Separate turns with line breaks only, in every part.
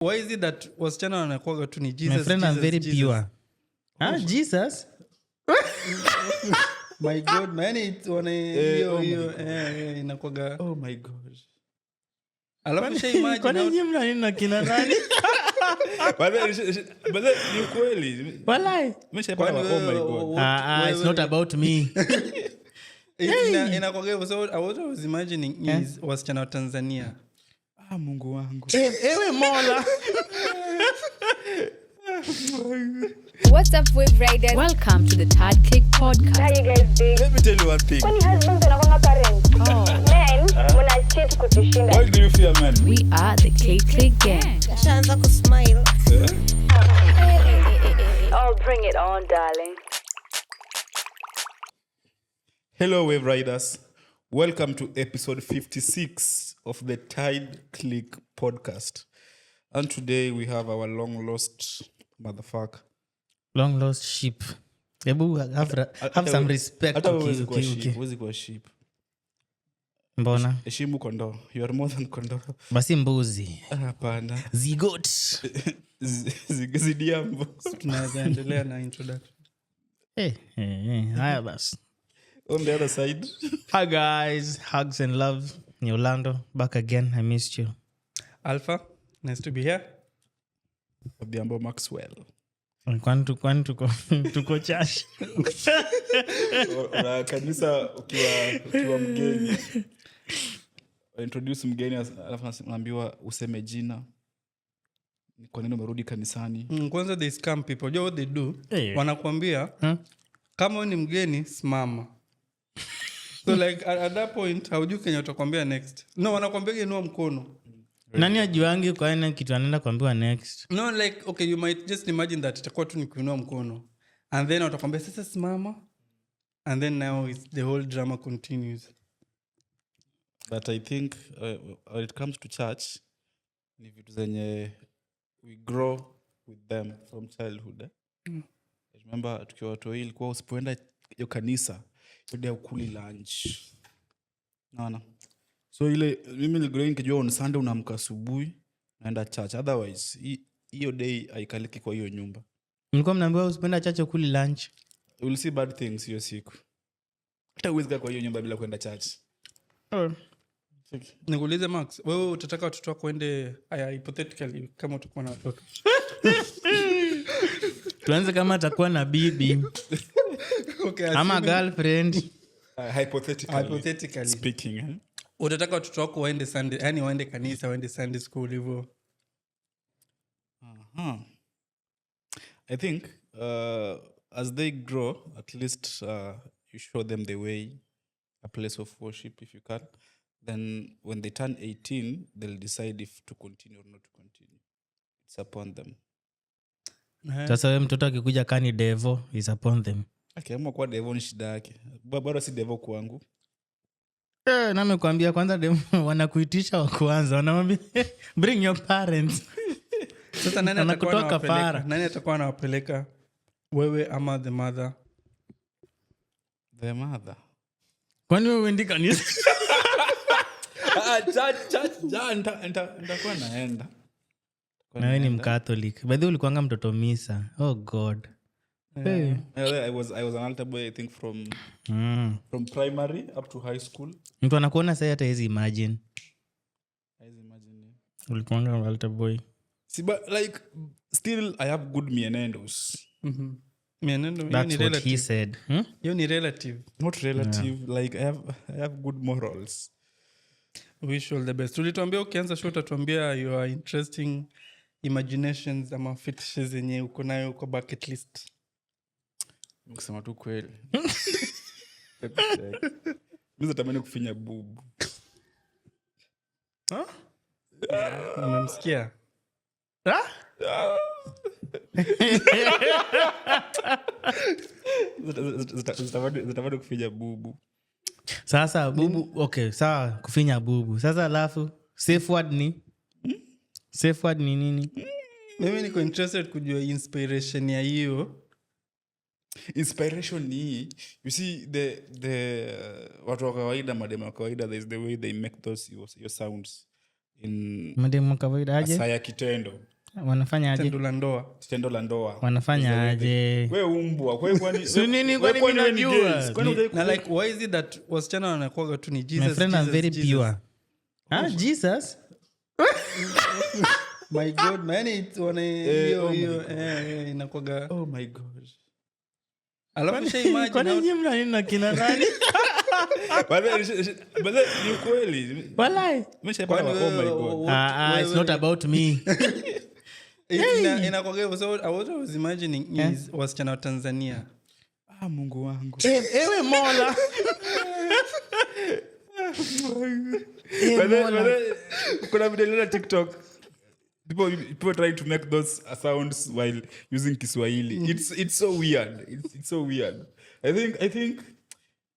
Why is it that wasichana wanakuwaga tu ni Jesus,
My friend, I'm
Jesus,
very
Jesus.
pure. Ah, Jesus.
My God, man, hiyo
Oh my
hiyo
God.
inakuwaga.
Oh my God.
Alafu sha imagine
Kwani nyinyi mna nini na kina nani?
But then ni ukweli.
Walai.
Nimeshaipata
Kwani
oh my
wewe-
God.
Ah, ah, it's not about me.
Inakuwaga hivyo. So what I was imagining is wasichana wa Tanzania.
Ah, Mungu wangu.
Ewe Mola.
What's up, Wave Riders?
Welcome to the Tad Click Podcast.
How you guys doing?
Let me tell you one thing.
Kwani husbands wanakuanga parents?
Oh,
Men, mna cheat kutushinda.
Why do you fear men?
we are the K Click Gang.
Ashaanza kusmile.
Oh, bring it on, darling.
Hello, Wave Riders. Welcome to episode 56 of the Tide Click Podcast. And today we have our long lost motherfucker.
Long lost sheep. Hebu have some respect.
Hata huwezi kuwa sheep, huwezi kuwa sheep.
Mbona?
Heshimu kondoo. You are more than kondoo.
Basi mbuzi.
Ah, hapana.
Zigot.
Zidiambo.
Tunaweza endelea na introduction.
Eh, haya basi.
On the other side.
Hi guys, hugs and love. Ni Orlando back again. I missed you.
Alpha, nice to be here.
Odhiambo Maxwell.
Kwani tuko chash?
Una kanisa ukiwa mgeni. Introduce mgeni, alafu unaambiwa useme jina. Ni kwa nini umerudi kanisani?
Kwanza they scam people. You know what they do? Wanakuambia kama wewe ni mgeni, simama. So like at that point haujui kenye utakwambia next. No, wanakwambia inua mkono.
Nani ajuangi kwa nini kitu anaenda kuambiwa next?
No, like okay, you might just imagine that itakuwa tu ni kuinua mkono. And then watakwambia sasa simama. And then now it's the whole drama continues.
But I think when it comes to church, ni vitu zenye we grow with them from childhood. Eh? I remember tukiwa watoi ilikuwa usipoenda hiyo kanisa, hiyo day hukuli lunch. Naona. So ile mimi niligrow nikijua on Sunday unaamka asubuhi naenda church. Otherwise hiyo day haikaliki kwa hiyo nyumba.
Mlikuwa mnaambiwa usipenda church ukuli lunch.
You will see bad things hiyo siku. Hata huwezi kaa kwa hiyo nyumba bila kwenda church.
Nikuulize Max, wewe utataka watoto wako waende, aya, hypothetically kama utakuwa na watoto.
Tuanze kama atakuwa na bibi
Okay,
ama
assuming-
girlfriend.
Hypothetically
Hypothetically.
speaking, eh?
Utataka watoto wako waende Sunday, yani waende kanisa, waende Sunday school hivyo?
I think as they grow, at least you show them the way, a place of worship if you can. Then when they turn 18, they'll decide if to continue or not to continue. It's upon them.
Sasa we mtoto akikuja kani devo, is upon them.
Akiamua kuwa devo ni shida yake. Bado si devo kwangu.
Eh, namekwambia kwanza devo wanakuitisha wa kwanza wanamwambia, "Bring your parents."
Sasa nani atakuwa
Wanakutoa
anawapeleka?
kafara.
Nani atakuwa anawapeleka? Wewe ama the mother?
The mother.
Kwani wewe huendi kanisa?
Ah, church, church, ja, nitakuwa naenda.
Na wewe ni Mcatholic. By the way, ulikuanga mtoto misa. Oh God. Hey.
Yeah, I was an altar boy, I think, from from primary up to high school.
Mtu anakuona sai hata hawezi imagine.
I imagine, yeah.
Ulikuanga altar boy.
See, but like still I have good mienendos.
Mienendo hiyo
That's
ni
what he
relative.
said. Hmm?
Hiyo ni relative.
Not relative, like I have good morals.
Wish you all the best. Ulituambia ukianza show utatuambia your interesting imaginations ama fetishes zenye uko nayo kwa bucket list.
Kusema tu kweli, mi natamani kufinya bubu.
Umemsikia?
Ah?
Zitamani kufinya bubu.
Sasa bubu, okay, sawa, kufinya bubu. Sasa alafu safe word ni? Safe word ni nini?
Mimi niko interested kujua inspiration ya hiyo.
Inspiration ni, you see, the watu wa kawaida, mademu wa kawaida, there is the way they make those your sounds in
Mademu wa kawaida aje?
Saa ya kitendo.
Wanafanya aje?
Tendo la ndoa.
Tendo la ndoa.
Wanafanya aje?
We umbwa, kwani
Si nini,
we
kwani
kwani
mi
we ni
najua?
gays? Kwani
Na like, why is it that wasichana wanakuwaga tu ni Jesus,
My friend, I'm
Jesus,
very
Jesus.
pure. Ah, Jesus.
My God, man,
Eh, oh my
hiyo
God.
inakuwaga.
Oh my God.
Alafu sha imagine
Kwani nyinyi mna nini na kina nani?
But then, ni ukweli.
Walai.
Mimi shaipata
Kwani
oh my
wewe-
God.
Ah, ah, it's not about me.
Inakuwaga hivyo. So what I was imagining is wasichana wa Tanzania.
Ah, Mungu wangu.
Ewe Mola.
But then, kuna video niliona TikTok. People trying to make those sounds while using Kiswahili. It's so weird. It's so weird. I think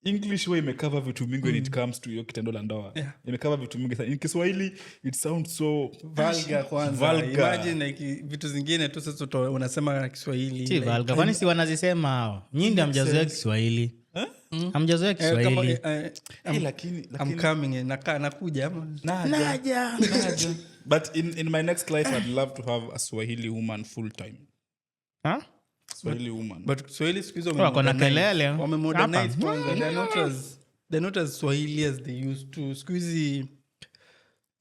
English way imecover vitu mingi when it comes to hiyo kitendo la ndoa. Imecover vitu mingi sana. In Kiswahili it sounds so
Vulgar kwanza.
Vulgar.
Imagine like vitu zingine tu sasa unasema na Kiswahili.
Si
Like,
vulgar. Kwani si wanazisema hao? Nyinyi ndio hamjazoea Kiswahili. Hamjazoea
kama,
Kiswahili.
Eh, lakini
I'm
lakini
coming, nakuja ama
Naja. Naja. But in my next life I'd love to have a Swahili woman full time.
Huh?
Swahili woman.
But Kiswahili siku hizi
Wako na kelele.
wamemodernize
Hapa.
kwanza. They're not as Swahili as they used to. Siku hizi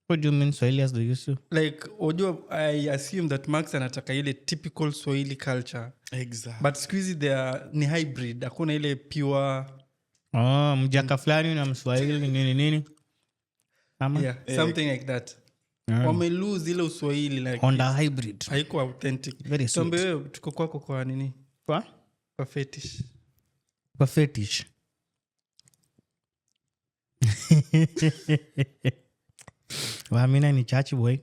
What do you mean Swahili as they used to?
Like, unajua, I assume that Max anataka ile typical Swahili culture.
Exactly.
But siku hizi they are ni hybrid. Hakuna ile pure.
Oh, mjaka fulani na Mswahili nini nini. Ama
Yeah, something like that. Wame lose ile Uswahili, like
Honda hybrid.
haiko authentic.
Very sweet.
Tuambie wewe, tuko kwako kwa nini?
Kwa?
Kwa fetish.
Kwa fetish. Waamina ni church boy.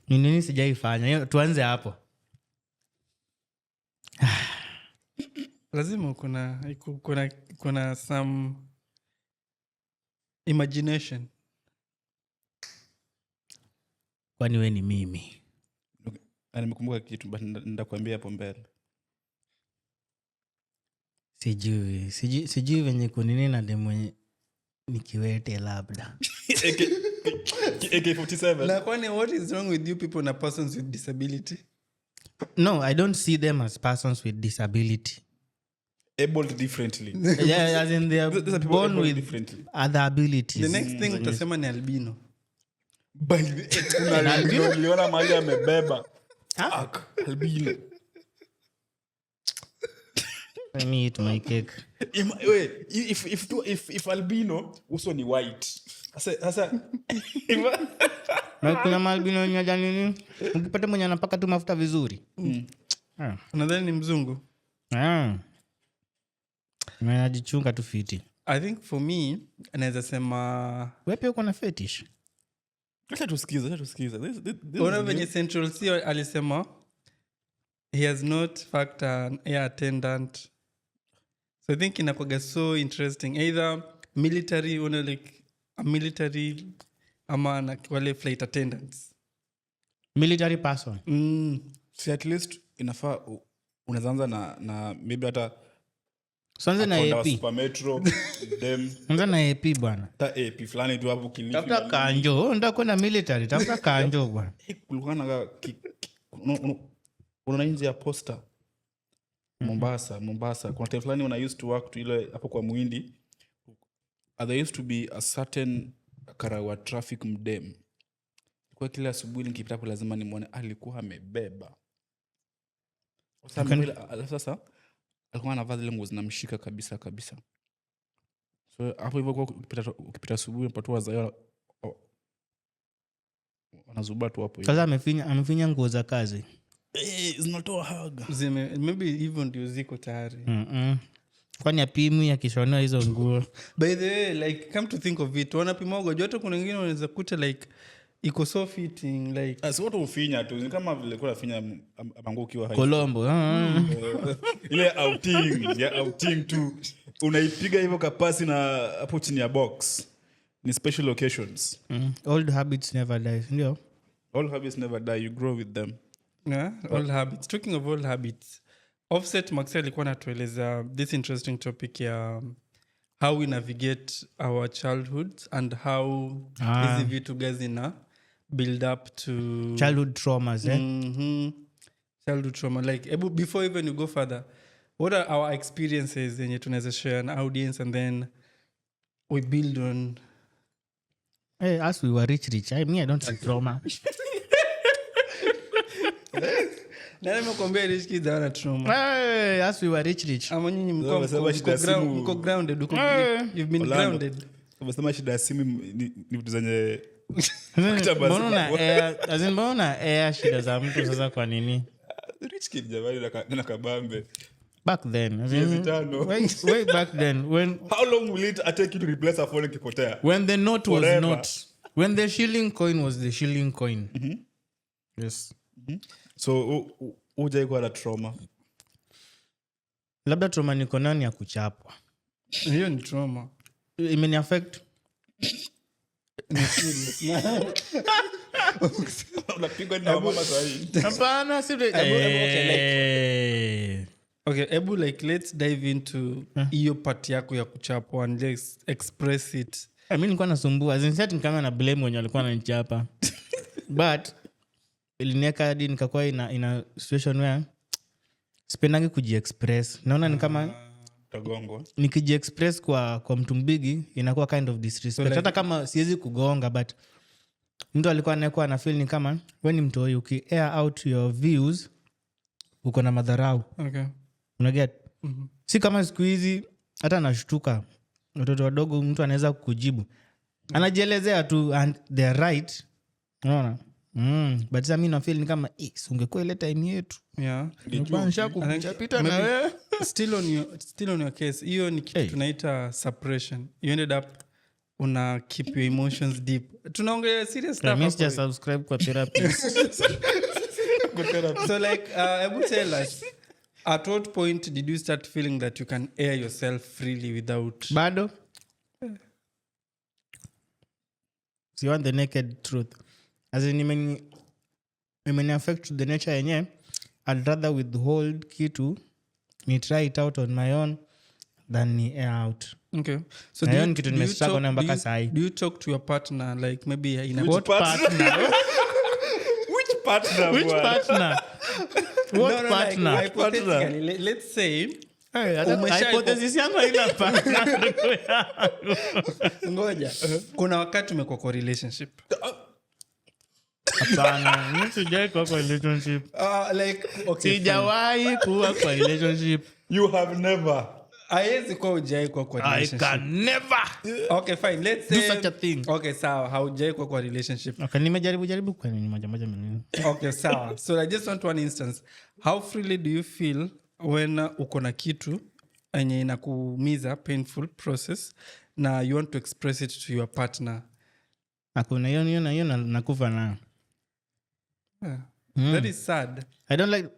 Ni nini sijaifanya? Hiyo, tuanze hapo.
Lazima kuna some imagination.
Kwani we ni mimi?
Na nimekumbuka kitu, but nitakwambia hapo mbele.
Sijui venye kunini na dem mwenye ni kiwete labda.
AK47.
Na kwani what is wrong with you people na persons with disability?
No, I don't see them as persons with disability.
Abled differently.
Yeah, as in they are
These are people
born
abled
with
differently.
other abilities.
The next thing utasema ni albino.
By the kuna albino niliona mahali amebeba. Fuck, albino.
Let me eat my cake.
Wait, if albino uso ni white. Sasa
Na kuna maalbino wenye haja nini, ukipata mwenye anapaka tu mafuta vizuri. Ah.
Unadhani ni mzungu?
Ah. Na anajichunga tu fiti.
I think for me naweza sema
We pia uko na fetish?
Acha tusikize, acha tusikize. This
Ona
is
venye
new.
Central Cee alisema he has not fucked an air attendant. So I think inakwaga so interesting, either military, una like a military ama na wale flight attendants.
Military person.
Si at least inafaa unaweza anza na maybe hata
Anza na
Honda wa
AP.
Super Metro, dem
Anza na AP, bwana.
hata AP fulani tu hapo Kilifi.
Tafuta kanjo. Wewe unataka kwenda military, tafuta kanjo, bwana.
Eh, kulikuwa na unaona nje ya posta Mombasa kuna time fulani when I used to work to ile hapo kwa Muhindi, there used to be a certain karawa traffic mdem. Kwa kila asubuhi nikipita hapo lazima nimwone, alikuwa amebeba. Sasa alafu sasa alikuwa anavaa zile nguo zinamshika kabisa kabisa, so hapo hivyo kwa ukipita asubuhi unapata wazazi wanazubaa tu hapo hivyo.
Sasa amefinya nguo za kazi.
Eh, zinatoa haga.
Maybe hivyo ndio ziko tayari.
Kwani apimwi akishonewa hizo nguo?
By the way, like, come to think of it, wanapimwaga juu hata kuna wengine wanaweza kuta like iko so fitting, like
Ah, si watu hufinya tu, ni kama vile kuna finya manguo ukiwa high.
Kolombo. Ah.
Ile outing ya outing tu unaipiga hivyo kapasi na hapo chini ya box ni special occasions.
Old habits never die, ndio.
All habits never die, you grow with them.
Yeah, old habits. Talking of old habits, Offset Max alikuwa anatueleza this interesting topic ya how we navigate our childhoods and how
Ah.
hizi vitu guys zina build up to
Childhood traumas, eh?
Childhood trauma. Like, ebu, before even you go further, what are our experiences yenye tunaweza share an audience and then we build on?
Hey, as we were rich rich, I, me, I don't see trauma.
Nani amekuambia rich kids hawana trauma?
Hey, as we were rich rich.
Ama nyinyi mko
Wamesema
mko
shida simu.
mko grounded, you've been
Orlando.
grounded.
Umesema shida ya simu ni vitu zenye
Mbona una as in, mbona una air shida za mtu sasa kwa nini?
Rich kid jamani, na kabambe.
Back then, as in,
Miezi 5.
way, way back then when
How long will it take you to replace a phone ikipotea?
when the note was
Forever.
not, when the shilling coin was the shilling coin. Yes.
So hujai kuwa na trauma?
Labda trauma niko nayo ni ya kuchapwa.
Hiyo ni trauma.
Imeni affect.
Unapigwa na mama sahii.
Hapana, si
okay,
Eh.
Okay, ebu like let's dive into hiyo part yako ya kuchapwa and let's express it.
Eh, mi nilikuwa nasumbua. As in, si ati ni kama na blame wenye walikuwa wananichapa, but ilinieka hadi nikakuwa ina situation where sipendangi kujiexpress. Naona ni kama
Utagongwa.
nikijiexpress kwa mtu mbigi inakuwa kind of disrespect,
So like-
hata kama siwezi kugonga, but mtu alikuwa anakuwa ana feel ni kama we ni mtoi, uki air out your views uko na madharau. Unaget? Si kama siku hizi, hata nashtuka watoto wadogo, mtu anaweza kujibu, anajielezea tu and they're right, unaona? But sasa mi nafeel ni kama, eh, si ungekuwa ile time yetu. Nilikuwa nishakuchapita na
Maybe
wewe.
Still on your case, hiyo ni kitu
Hey.
tunaita suppression. You ended up una keep your emotions deep. Tunaongelea serious stuff
Mi
hapo.
sija subscribe kwa therapist.
So like, ebu tell us, at what point did you start feeling that you can air yourself freely without
Bado. So you want the naked truth? As in, imeni affect to the nature yenye I'd rather withhold kitu, ni try it out on my own, than ni air out.
Okay, so
Na
do
hiyo
you,
ni kitu
do you
nimestruggle
talk,
nayo
do
mpaka
you,
sahi.
do you talk to your partner, like maybe in a
Which
What
partner?
partner?
Which partner,
Which
bwana?
partner? What
No, like,
partner?
hypothetically, let's say
Hey, hata hypothesis yangu haina partner, ndugu yangu.
Ngoja, kuna wakati umekuwa kwa relationship.
Hapana, mi sijai kuwa kwa relationship.
Like, okay, fine.
Sijawahi kuwa kwa relationship.
You have never.
Haiwezi kuwa hujai kuwa kwa
I
relationship.
can never
Okay, fine, let's
do
say
such a thing.
Okay, sawa, haujai kuwa kwa relationship.
Okay, nimejaribu jaribu kwa nini moja moja mimi.
Okay, sawa. So I just want one instance. How freely do you feel when uko na kitu enye inakuumiza, painful process, na you want to express it to your partner?
Hakuna hiyo hiyo nakufa nayo.
Yeah. That is sad.
I don't like.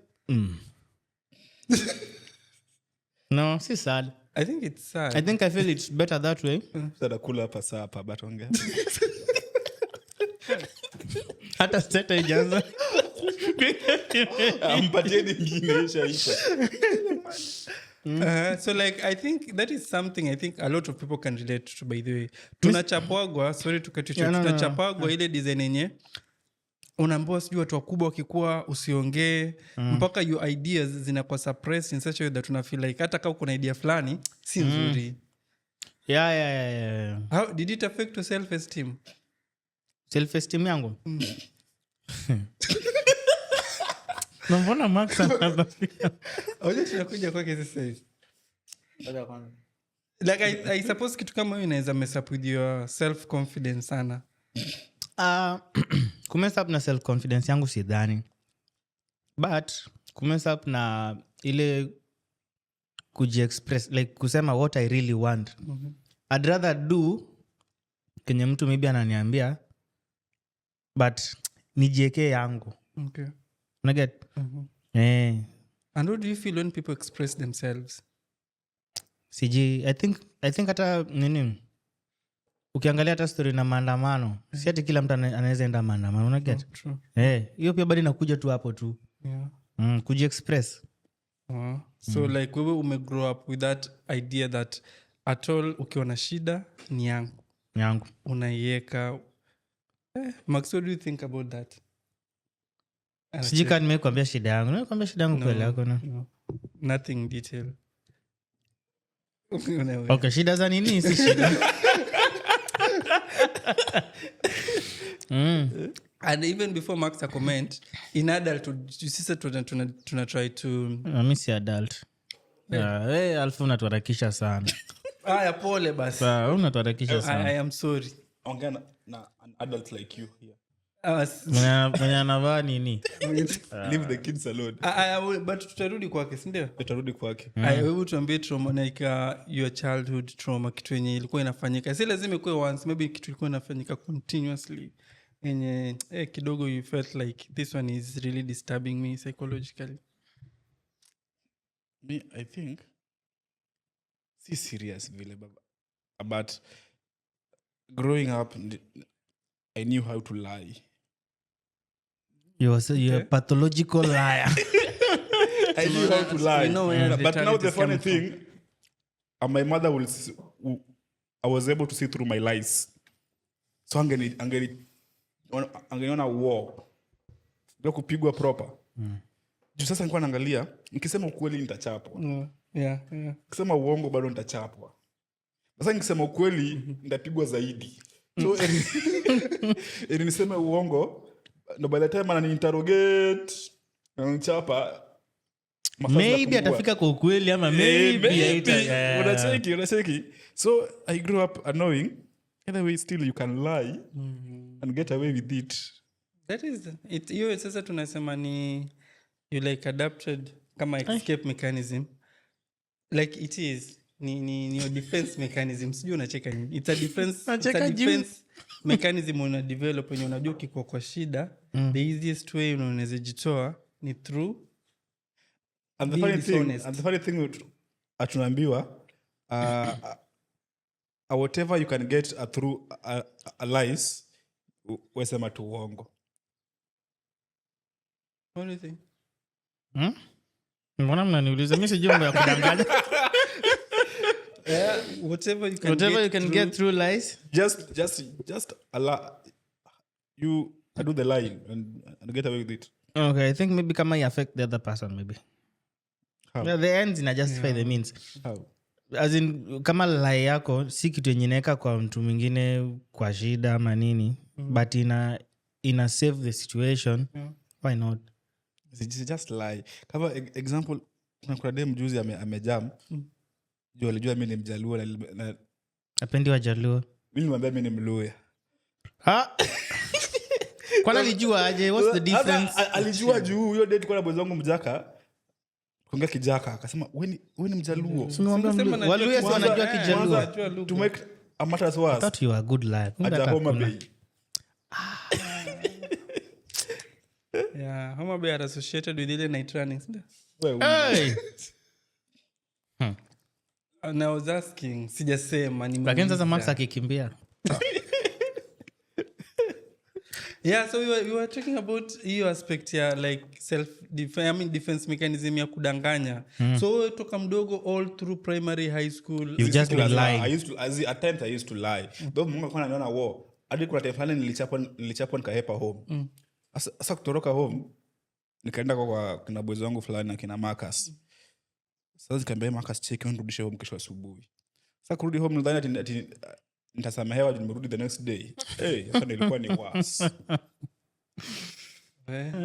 No, si sad.
I think it's sad.
I think I feel it's better that way.
Sasa nakula hapa saa hapa, but ongea.
Hata seta ijaanza.
Mpatieni ingine, isha isha.
So like, I think that is something I think a lot of people can relate to, by the way. Tunachapwagwa, sorry to cut you short.
Yeah, no.
Tunachapwagwa ile design yenye unaambiwa sijui watu wakubwa wakikuwa usiongee, mpaka your ideas zinakuwa suppressed in such a way that una feel like hata kama kuna idea fulani si nzuri.
Yeah.
How did it affect your self esteem?
Self esteem yangu. Na mbona Max anabafika?
Unajua tunakuja kwake sasa hivi. Like I suppose kitu kama hiyo inaweza mess up with your self confidence sana.
Kumess up na self confidence yangu sidhani, but kumess up na ile kujiexpress, like kusema what I really want, I'd rather do kenye mtu maybe ananiambia, but nijiekee yangu. Unaget? Eh.
And what do you feel when people express themselves?
Siji I think hata nini, ukiangalia hata story na maandamano, si ati kila mtu anaweza enda maandamano, unaget?
True.
Eh, hiyo pia bado inakuja tu hapo tu. Kujiexpress.
Wow. So like wewe umegrow up with that idea that at all ukiwa na shida ni yangu.
Yangu.
Unaiweka. Max, what do you think about that?
Sijui kaa nimekuambia shida yangu. Nimekuambia shida yangu kweli? Hakuna.
No, nothing detail.
Okay, shida za nini? Si shida.
And even before Max a comment, in adulthood, sisi tuna try to
Ah, mi si adult. Yeah, hey, alfu unatuharakisha sana.
Aya, pole basi.
Sawa, unatuharakisha sana.
I am sorry.
Ongea na an adult like you here.
Mwenye anavaa nini?
Leave the kids alone.
But tutarudi kwake, sindio?
Tutarudi kwake.
Aya, hebu tuambie trauma, like your childhood trauma, kitu yenye ilikuwa inafanyika. Si lazima ikuwe once, maybe kitu ilikuwa inafanyika continuously yenye kidogo you felt like this one is really disturbing me psychologically.
Me, I think si serious vile baba, but growing up I knew how to lie.
You're a pathological liar.
I knew how to lie.
We know where the
But now
talent
the
is
funny
coming from.
thing, my mother will I was able to see through my lies. So angeniona war. Ndio kupigwa proper. Juu sasa nilikuwa naangalia, nikisema ukweli nitachapwa. Nikisema uongo bado nitachapwa. Sasa nikisema ukweli nitapigwa zaidi. So eri niseme uongo, no, by the time anani-interrogate, ananichapa, masaa
Maybe
zinapungua.
atafika kwa ukweli ama maybe
Maybe.
haita-
Unacheki, unacheki. So I grew up knowing either way still you can lie and get away with it.
That is it. Hiyo sasa tunasema ni you like adapted kama escape mechanism. Like it is ni your defense mechanism. Sijui unacheka nini. It's a defense, it's a
Nacheka juu.
defense mechanism una develop wenye unajua ukikuwa kwa shida, the easiest way unaweza jitoa ni through
And the
being
funny thing,
dishonest.
and the funny thing tunaambiwa, whatever you can get through lies, wesema tu uongo.
What do you think?
Mbona mnaniuliza? Mi sijui mambo ya kudanganya.
Yeah, whatever you can
Whatever
get
you can
through,
get through lies.
Just allow you do the lying and get away with it.
Okay, I think maybe kama i affect the other person, maybe.
How?
Yeah, the ends ina justify the means.
How?
As in, kama lie yako si kitu yenye inaeka kwa mtu mwingine kwa shida ama nini, but ina save the situation, why not?
It's just lie. Kama example, kuna dem juzi amejam juu alijua mi ni Mjaluo na
Apendi Wajaluo.
Mi nilimwambia mi ni Mluya.
Ha? Kwani alijua aje? What's the difference?
Hata alijua juu hiyo date kwa na boys wangu Mjaka, kuongea Kijaka, akasema we ni Mjaluo.
Si umemwambia
Sema
Mluya.
najua
Waluya si wanajua Kijaluo.
Najua lugha.
To make a matters worse,
I thought you were a good liar. Kumbe
aja
hata
Homa
hakuna.
Bay.
Yeah, Homa Bay are associated with ile night running, sindio?
Wewe,
Hey!
And I was asking, sijasema.
Lakini sasa Max akikimbia.
Yeah, so we were talking about hiyo aspect ya like self I mean defense mechanism ya kudanganya. So wewe toka mdogo, all through primary, high school,
You've just been lying.
I used to, as at times I used to lie. Though Mungu alikuwa ananiona war. Hadi kuna time fulani nilichapwa nikahepa home. Sasa kutoroka home nikaenda kwa kina boys wangu fulani na kina Marcus. Sasa nikamwambia Marcus, cheki wewe nirudishe home kesho asubuhi. Sasa kurudi home nidhani ati nitasamehewa juu nimerudi the next day. Hey, hapa nilikuwa ni worse.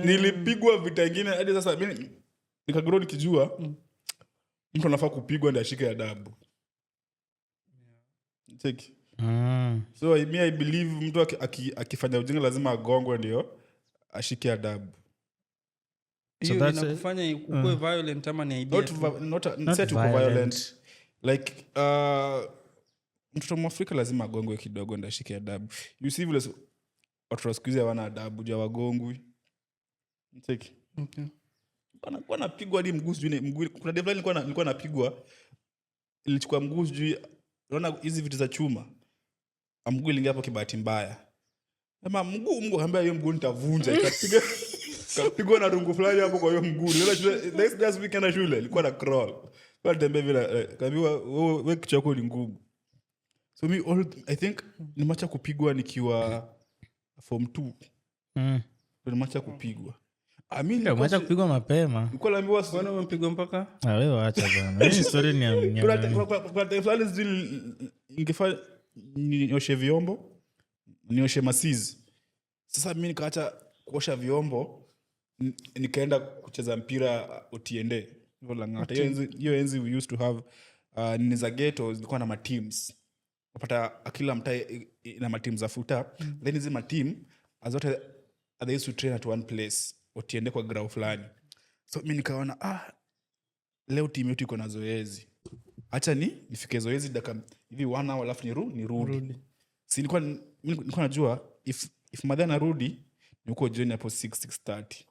Nilipigwa vita ingine hadi sasa mimi nikagrow nikijua mtu anafaa kupigwa ndio ashike adabu. Cheki. So me I believe mtu akifanya ujinga lazima agongwe ndio ashike adabu.
So
Hiyo inakufanya ukuwe violent ama ni idea
Not,
tu?
not,
Not
say tuko
violent.
violent. Like mtoto Mwafrika lazima agongwe kidogo ndio ashike adabu. You see vile watu wa siku hizi hawana adabu juu hawagongwi. Cheki.
Okay.
Wanapigwa hadi mguu sijui mguu. Kuna day fulani nilikuwa napigwa, ilichukua mguu sijui, unaona hizi vitu za chuma, mguu iliingia hapo kibahati mbaya. Sema mguu akaambia hiyo mguu nitavunja, kapigwa na rungu fulani hapo kwa hiyo mguu. Nilienda shule next day asubuhi, nikaenda shule ilikuwa na crawl. Kwa tembea vile, kaambiwa wewe kichwa chako ni ngumu. So me all I think nimeacha kupigwa nikiwa Form 2 ndo nimeacha kupigwa. Ah, mi nilikuwa
Umeacha kupigwa mapema.
Nilikuwa naambiwa
Mbona umepigwa mpaka
Ah, wewe wacha bana. Hii story ni
Kuna time fulani sijui ningefaa nioshe vyombo, nioshe masizi. Sasa mi nikaacha kuosha vyombo, nikaenda kucheza mpira Otiende hivyo Lang'ata. Hiyo enzi we used to have nini za ghetto zilikuwa na mateams. Unapata kila mtaa ina mateam za futa. Then hizi mateam zote they used to train at one place, Otiende kwa grau fulani. So mi nikaona, ah, leo timu yetu iko na zoezi, hacha ni nifike zoezi dakika hivi one hour alafu nirudi. Si nilikuwa najua if madhe anarudi ni huko jioni hapo 6 6:30.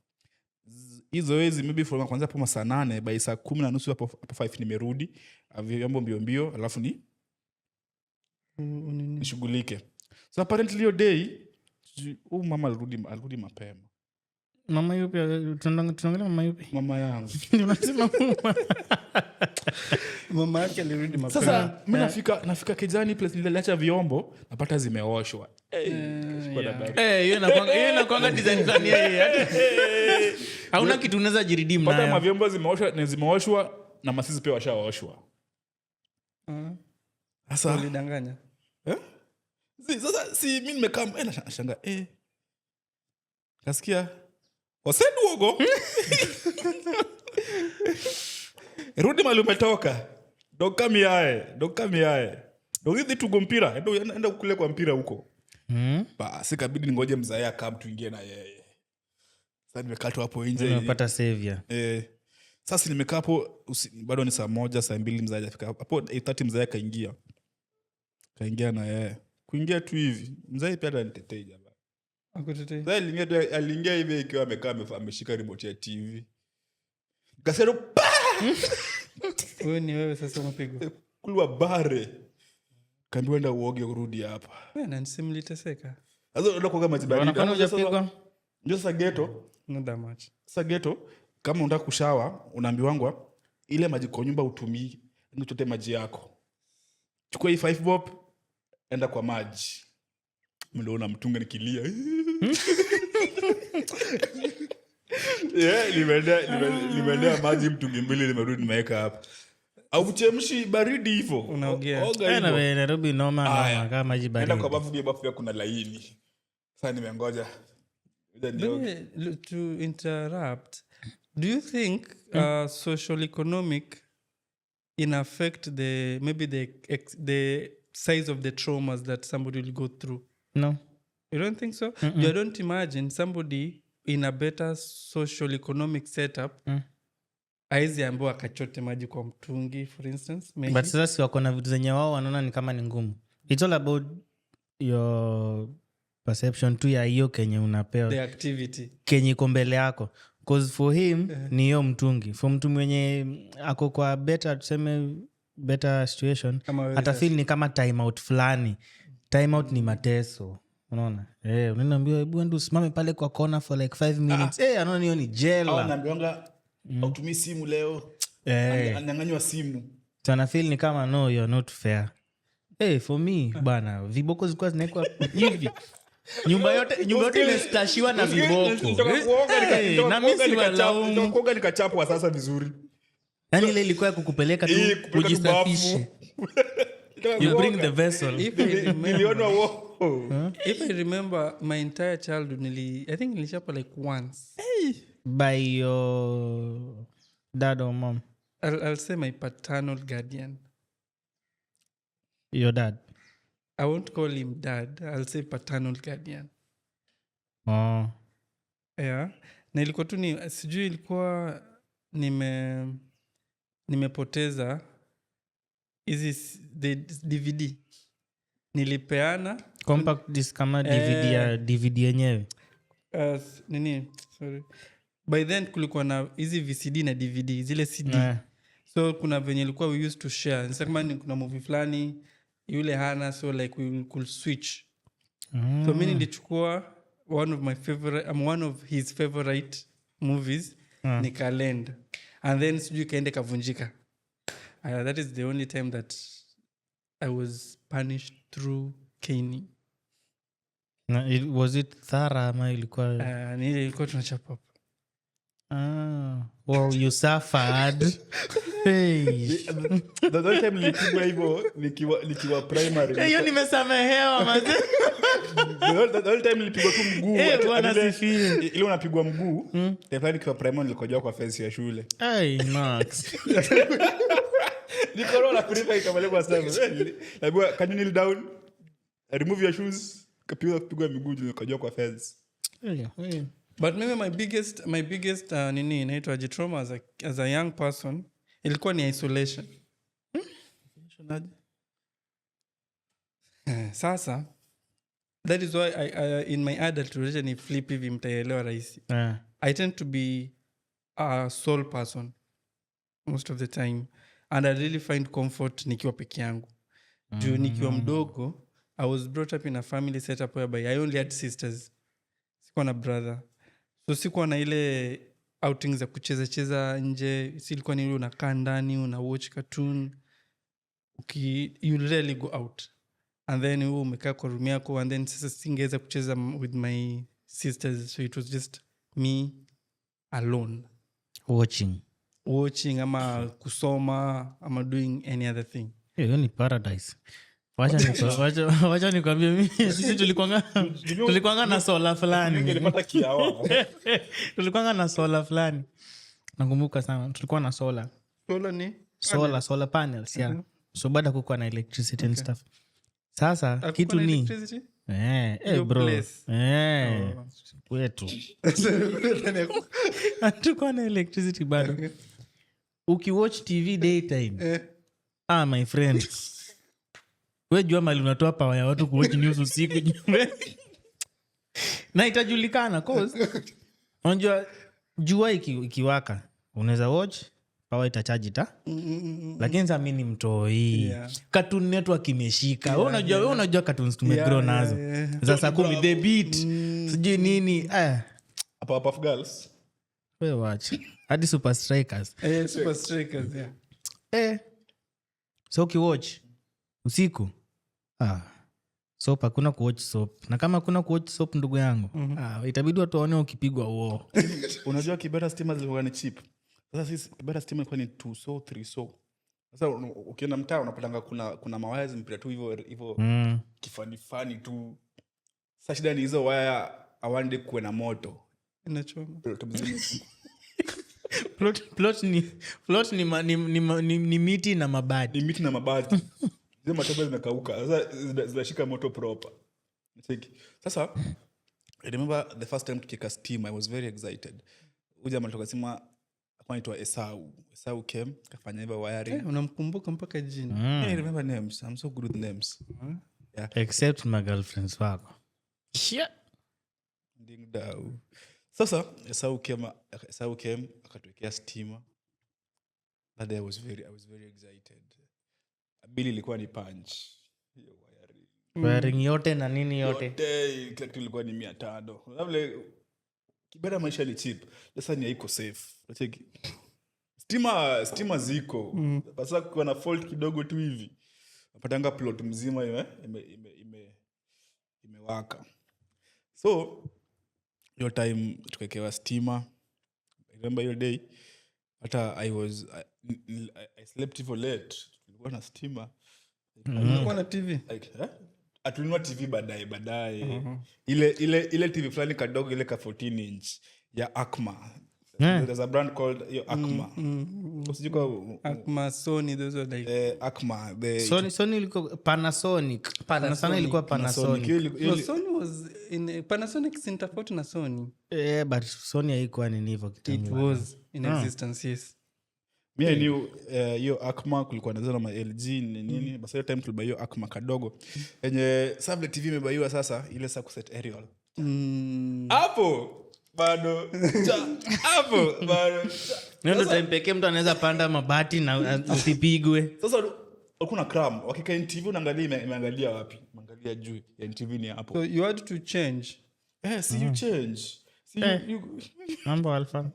Hii zoezi maybe from kwanza hapo masaa 8, by saa 10:30 hapo 5 nimerudi, ah, vyombo mbio mbio alafu ni nishughulike. So apparently hiyo day huyu mama alirudi mapema.
Mama yupi? Tunaongelea mama yupi?
Mama yangu.
Unasema mama.
Mama yake alirudi mapema.
Sasa mi nafika kijani place niliacha vyombo, napata zimeoshwa. Hey, nikashikwa na baridi.
Eh, hiyo inakuanga design fulani ya hauna kitu unaweza jiredeem
Pata
nayo.
mavyombo zimeoshwa na zimeoshwa na masizi pia washaoshwa. Sasa
Ulidanganya.
Eh? Sasa si mi nimekaa, eh, nashangaa, eh. Kasikia oseduogo, rudi mali umetoka, dokamiae dokamiae dogidhi tugo mpira, enda kule kwa mpira huko. Basi kabidi ningoje mzae akam tuingie na yeye. Sasa nimekaa tu hapo nje.
Umepata savior.
Eh, sasa nimekaa hapo bado ni saa 1, saa 2, mzae hajafika hapo. 8:30 mzae akaingia, kaingia na yeye. Kuingia tu hivi, mzae pia hata nitetei jamaa.
Akutetei.
Mzae aliingia tu, aliingia hivi ikiwa amekaa ameshika remote ya TV, kasema pa.
Wewe ni wewe sasa umepigwa.
Kulwa bare, kaambiwa enda uoge urudi hapa.
Wewe na nisi mliteseka.
Sasa unaenda kuoga maji baridi.
Unaona hujapigwa?
Ndio sasa ghetto.
Not that much.
Sasa ghetto kama unataka kushower unaambiwangwa ile maji kwa nyumba utumii, enda uchote maji yako, chukua hii 5 bob, enda kwa maji. Mliona mtunga nikilia. Yeah, nimeendea maji mtungi mbili, nimerudi nimeweka hapa. Auchemshi baridi hivo.
Unaogea.
Oga
Eh, na
hivo.
wewe, Nairobi noma
Aya.
noma kama maji
Enda
baridi.
kwa bafu, pia bafu pia kuna laini. Sasa nimengoja. Ngoja nioge.
But, to interrupt, do you think social economic in affect the maybe the size of the traumas that somebody will go through?
No.
You don't think so? You don't imagine somebody in a better social economic setup aezi ambiwa akachote maji kwa mtungi, for instance, maybe?
But sasa si wako na vitu zenye wao wanaona ni kama ni ngumu. It's all about your perception tu ya hiyo kenye unapewa,
The activity.
Kenye iko mbele yako. 'Cause for him ni hiyo mtungi. For mtu mwenye ako kwa better, tuseme better situation,
Kama wewe.
Atafeel ni kama time out fulani. Time out ni mateso, unaona? Eh, unaambiwa hebu enda usimame pale kwa corner for like 5 minutes. Eh, anaona hiyo ni
Au
jela.
naambiwanga autumii simu leo.
Eh.
Anyang'anywa simu.
So anafeel ni kama no, you're not fair. Hey, for me bana, viboko zilikuwa zinawekwa hivi, nyumba yote imestashiwa na viboko.
Nitoka kuoga
Eh,
nitoka
na mi
kuoga
siwalaumu.
nitoka kuoga nikachapwa sasa vizuri.
Yani ile ilikuwa ya kukupeleka tu
Hii kupeleka tu bafu.
ujisafishe.
Nitoka
You bring
kuoga.
the vessel.
If I remember,
Niliona wo.
If I remember my entire childhood, I think nilichapwa like once.
By your dad or mom?
I'll say my paternal guardian.
Your dad.
I won't call him dad. I'll say paternal guardian.
Oh.
Yeah. Na ilikuwa tu ni sijui ilikuwa nimepoteza hizi the DVD nilipeana.
Compact disc kama DVD ya DVD yenyewe?
Nini, sorry, by then kulikuwa na hizi VCD na DVD, zile CD. So kuna venye ilikuwa we used to share. Sasa kama ni kuna movie fulani yule hana, so like we could switch. So mi nilichukua one of my favorite, one of his favorite movies, nikalend, and then sijui kaende kavunjika. That is the only time that I was punished through caning.
Na, was it thara ama ilikuwa?
Ni ile ilikuwa tunachapa.
Ah, well, you suffered. Hey.
The only time nilipigwa hivyo nikiwa primary.
Hiyo nimesamehewa, maze.
The only time nilipigwa tu mguu.
Eh, Bwana asifiwe.
Ile unapigwa mguu, time fulani nikiwa primary nilikojoa kwa fence ya shule.
Hey, Max.
Niko na prefect ikapelekwa sana. Naambiwa, "Can you kneel down? Remove your shoes." Kapigwa miguu juu nilikojoa kwa fence.
Hey, hey.
But mimi my biggest nini inaitwa trauma as a young person ilikuwa ni isolation. Sasa that is why in my adult relation ni flip hivi, mtaelewa rahisi.
Ah.
I tend to be a sole person most of the time and I really find comfort nikiwa peke yangu, juu nikiwa mdogo I was brought up in a family setup whereby I only had sisters, sikuwa na brother, so sikuwa na ile outings za kucheza cheza nje. Si ilikuwa ni ile unakaa ndani, una watch cartoon, you rarely go out, and then huo umekaa kwa room yako, and then sasa singeweza kucheza with my sisters, so it was just me alone.
Watching.
Watching ama kusoma ama doing any other thing.
Hiyo ni paradise. Wacha nikwambie, mimi, sisi tulikwanga na solar fulani.
Nilipata kiawa.
Tulikwanga na solar fulani, nakumbuka sana tulikuwa na solar.
Solar ni?
Solar panels, yeah. So baada kukuwa na electricity and stuff, sasa
Hakukuwa
kitu
na
ni
electricity?
Eh,
Your
bro.
place.
Eh, kwetu hatukuwa na electricity bado. Ukiwatch TV daytime, ah, my friend, we jua mali unatoa power ya watu kuwatch news usiku na itajulikana, 'cause unajua jua ikiwaka unaweza watch, power itachaji ta, lakini sa mi ni mtoi. Cartoon Network imeshika. We unajua cartoons tumegrow nazo za saa 10, The Beat, sijui nini, eh.
Powerpuff Girls.
We watch hadi Super Strikers.
Eh, Super Strikers, yeah.
Eh. So ukiwatch usiku, ah, soap, hakuna kuwatch soap, na kama hakuna kuwatch soap, ndugu yangu, ah, itabidi watu waone ukipigwa uo.
Unajua Kibera stima zilikuwa ni cheap. Sasa sisi Kibera stima ilikuwa ni 2 so 3 so. Sasa ukienda mtaa unapatanga kuna mawaya zimepita tu hivyo hivyo, kifanifani tu. Sasa shida ni hizo waya awande kuwe na moto.
Inachoma.
Plot mzima.
Plot ni miti na mabati.
Ni miti na mabati. Zile matope zimekauka, sasa zinashika moto proper. Cheki. Sasa I remember the first time tukieka steam, I was very excited. Huyu jamaa alitoka sema alikuwa anaitwa Esau. Esau came, kafanya hivyo wiring.
Eh, unamkumbuka mpaka jina.
I remember names. I'm so good with names. Yeah.
Except my girlfriends wako.
Ding dao. Sasa Esau came akatuwekea stima. That day I was very excited. Bili ilikuwa ni punch. Hiyo wiring.
Wiring yote na nini yote.
Yote, kila kitu ilikuwa ni 500. Sasa vile Kibera maisha ni cheap. Sasa ni haiko safe. Unacheki? Stima ziko. Sasa kukiwa na fault kidogo tu hivi, napatanga plot mzima imewaka. So hiyo time tukaekewa stima. I remember hiyo day hata I was I slept hivyo late. Tulikuwa na stima.
Ulikuwa na TV?
Like, eh? Atulinunua TV baadaye baadaye, ile TV fulani kadogo, ile ka 14 inch ya Acma. There's a brand called hiyo Acma. Usijui
Acma, Sony, those were like
eh, Acma the
Sony ilikuwa Panasonic. Sana sana ilikuwa
Panasonic.
Panasonic.
Hiyo
No, Sony was in Panasonic si tofauti na Sony.
Eh, but Sony haikuwa nini hivyo
It
kitambo.
was in existence, yes.
Me, I knew hiyo Acma kulikuwa nazo na ma LG ni nini. Basi hiyo time tulibuy hiyo Acma kadogo yenye sasa vile TV imebaiwa, sasa ile saa kuset aerial hapo bado hapo bado cha.
Hiyo ndo time pekee mtu anaweza panda mabati na usipigwe.
Sasa ulikuwa na cram wakika NTV, unaangalia imeangalia wapi? Imeangalia juu ya NTV ni hapo.
So you had to change.
Eh, see, you change, see, you
Mambo alfa.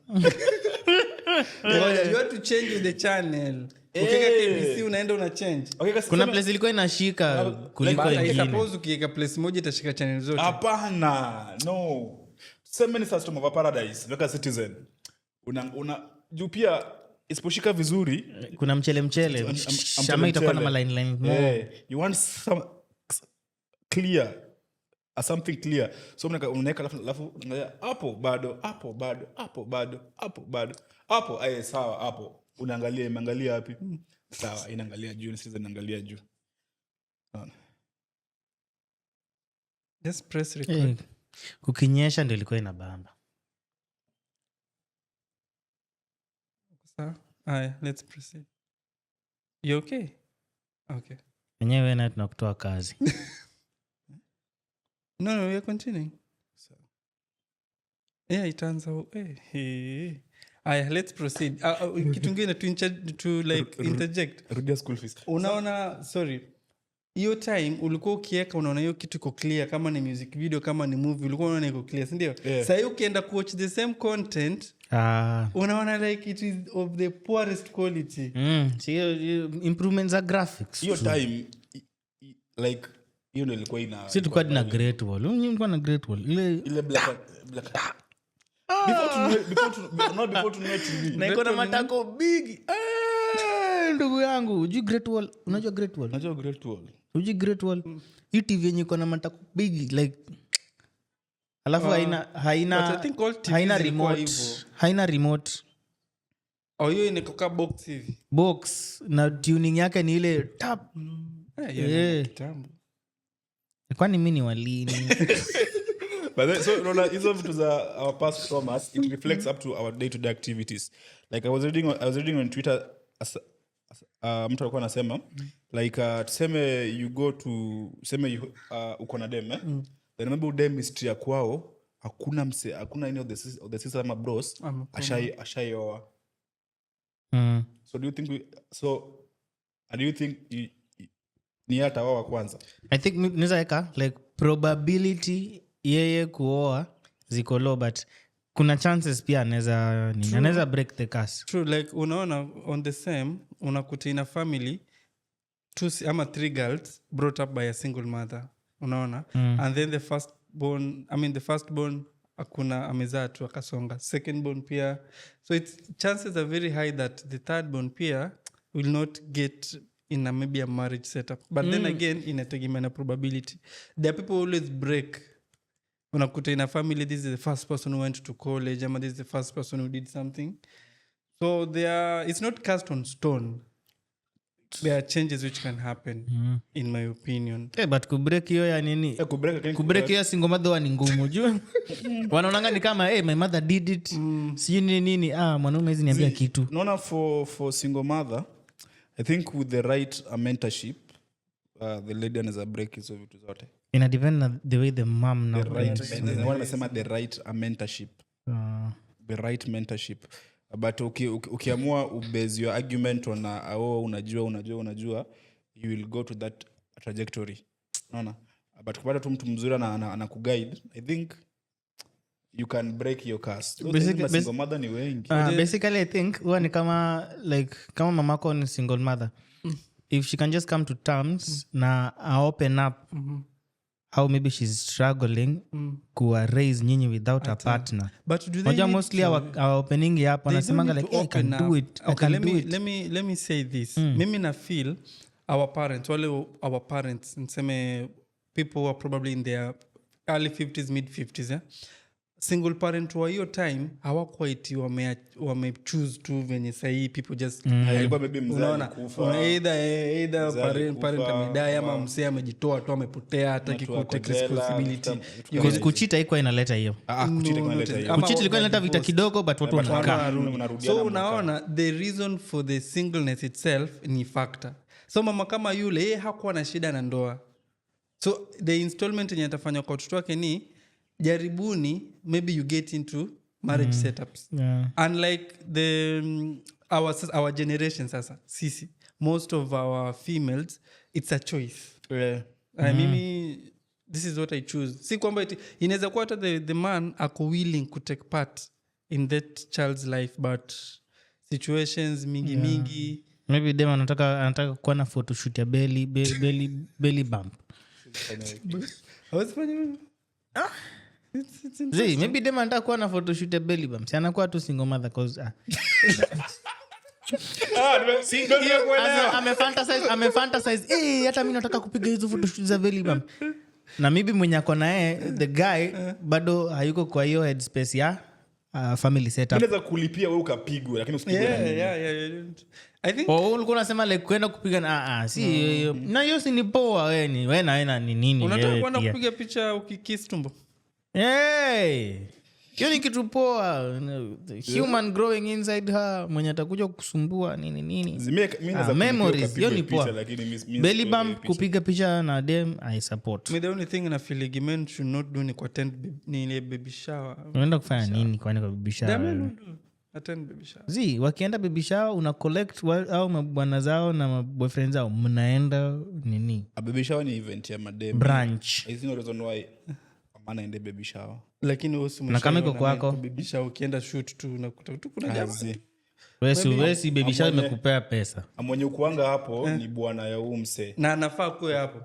Ngoja, you have to change the channel. Ukiweka KBC unaenda una change.
Okay, kasi
Kuna place ilikuwa inashika kuliko
But I
ingine.
suppose ukiweka place moja itashika channel zote.
Hapana, no. Tuseme ni Storm of a Paradise, weka Citizen. Una juu pia isiposhika vizuri.
Kuna mchele mchele ama itakuwa na
mchele.
maline line more.
Eh, you want some clear, something clear, so unaweka, alafu unaangalia hapo bado, hapo bado, hapo bado, hapo bado, hapo aye, sawa, hapo unaangalia imeangalia wapi. Sawa, inaangalia juu, ni Citizen inaangalia juu. Unaona?
Just press record.
Eh, kukinyesha ndio ilikuwa inabamba.
Sawa. Aya, let's proceed. You okay? Okay.
Wenyewe naye tunakutoa kazi.
No, we are continuing. Yeah, itaanza. Hey. Aya, let's proceed. Kitu ingine to like interject.
Rudia school fees.
Unaona, sorry, hiyo time ulikuwa ukieka, unaona hiyo kitu iko clear, kama ni music video, kama ni movie, ulikuwa unaona iko clear, sindio?
Yeah.
Sahii ukienda kuwatch the same content,
Ah,
unaona like it is of the poorest quality.
Si hiyo improvement za graphics.
Hiyo time like hiyo ndio ilikuwa ina
Si tulikuwa na Great Wall. Nyinyi mlikuwa na Great Wall ile?
Ile black before tununue, before tu, not before tununue TV.
Na iko na matako big. Eh, ndugu yangu, hujui Great Wall? Unajua Great Wall?
Unajua Great Wall.
Hujui Great Wall? Hii TV yenye iko na matako big like, alafu haina haina
But I think all TVs
haina
zilikuwa
remote.
hivyo.
Haina remote.
Oh, hiyo inakoka box hivi.
Box, na tuning yake ni ile tap.
Eh, hiyo ni kitambo.
Kwani mi ni walini?
But then, so unaona hizo vitu za our past traumas, it reflects up to our day to day activities. Like I was reading on Twitter as mtu alikuwa anasema like, tuseme you go to, tuseme uko na dem, eh? Then remember dem history ya kwao, hakuna mse, hakuna any of the sister ama bros ashaioa. So do you think we, so and do you think ni yeye ataoa wa kwanza?
I think naweza weka like probability yeye kuoa ziko low, but kuna chances pia anaweza nini, anaweza break the curse.
True, like unaona on the same, unakuta in a family two ama three girls brought up by a single mother, unaona, and then the first born, I mean the first born, akuna, amezaa tu akasonga, second born pia, so it's chances are very high that the third born pia will not get in a maybe a marriage setup. But then again, inategemea na probability. There are people who always break. Unakuta in a family, this is the first person who went to college, ama this is the first person who did something. So there are, it's not cast on stone. There are changes which can happen, in my opinion.
Eh, but kubreak hiyo ya nini,
Eh, kubreak, lakini
kubreak hiyo single mother huwa ni ngumu juu wanaonanga ni kama, "Hey, my mother did it," sijui nini nini, ah, mwanaume hizi niambia kitu.
Naona for single mother, I think with the right mentorship, the lady anaweza break hizo vitu zote.
Ina depend na the way the mom now
The right
brings.
Ndio maana nimesema the right mentorship.
Ah.
The right mentorship. But ukiamua ubase your argument on oh, unajua, unajua, unajua, you will go to that trajectory, unaona? But kupata tu mtu mzuri anakuguide, I think you can break your curse. Those single mother ni wengi.
Basically I think huwa ni kama like kama mamako ni single mother, if she can just come to terms na open up how maybe she's struggling kuwa raise nyinyi without a partner.
But do they
Unajua
need
mostly our opening hapo
they
wanasemanga
don't need
like,
to
"Hey, I can
open
do
up.
it, I
Okay,
can
let
do
me,
it."
let me say this. Mimi na feel our parents, wale our parents, niseme people who are probably in their early 50s, mid 50s, eh? Single parent wa hiyo time hawakuwa eti wame choose tu venye sahii people just
Ilikuwa maybe mzee
unaona
alikufa.
una either, either
Mzee
parent, parent
alikufa,
amedie ama msee amejitoa tu, amepotea, hataki
Mtu ako
kutake
jela,
responsibility.
vitu
You
'Cause kucheat haikuwa inaleta hiyo.
Ah, ah, kucheat
No,
inaleta
not
hiyo.
ama
Kucheat ilikuwa inaleta vita
divorce.
kidogo, but watu
But
wanakaa.
unarudiana
So
mnakaa.
unaona the reason for the singleness itself ni factor. So mama kama yule, yeye hakuwa na shida na ndoa, so the installment yenye atafanya kwa watoto wake ni jaribuni, maybe you get into marriage setups. Unlike the our generation, sasa sisi, most of our females, it's a choice. Mimi this is what I choose. Si kwamba inaweza kuwa hata the man ako willing to take part in that child's life, but Situations mingi mingi.
Maybe dem anataka kuwa na photoshoot ya belly bump.
Hawezi fanya hivyo. It's
Zee, maybe dem anataka kuwa na photoshoot ya belly bump, si anakuwa tu single mother 'cause, ah.
Ndio nimekuelewa.
Ame fantasize, "Eh, hata mi nataka kupiga hizo photoshoot za belly bump." Na maybe mwenye ako naye, the guy, bado hayuko kwa hiyo headspace ya family setup.
Mi naweza kulipia we ukapigwe, lakini usipigwe na mimi.
Yeah. I think
Oh, ulikuwa unasema like kwenda kupiga na, ah, ah, si hiyo. Na hiyo si ni poa, we ni we na we na ni nini
Unataka
wewe
kuenda
pia.
kupiga picha ukikiss tumbo.
Hey! Hiyo ni kitu poa. The human growing inside her, mwenye atakuja kukusumbua, nini nini.
Mi naweza
Ah,
kulipia
memories,
ukapigwe
hiyo ni
picha,
poa.
lakini mi
Belly
sipigwe
bump,
picha.
kupiga picha na dem, I support.
Me, the only thing nafeeligi men should not do ni kuattend ni ile baby shower.
Unaenda kufanya nini kwani kwa baby
There are
shower?
men who do attend baby shower.
Zi, wakienda baby shower, una collect au mabwana zao na maboyfriend zao, mnaenda nini?
A baby shower ni event ya madem.
Brunch.
I see no reason why a man aende baby shower.
Lakini wewe si
Na kama iko
umeshaiona
kwako?
baby shower, ukienda shoot tu unakuta tu kuna jamaa.
Zi.
Wesi baby shower imekupea pesa.
Mwenye ukuanga hapo ni bwana ya huu msee.
Na anafaa kuwe hapo.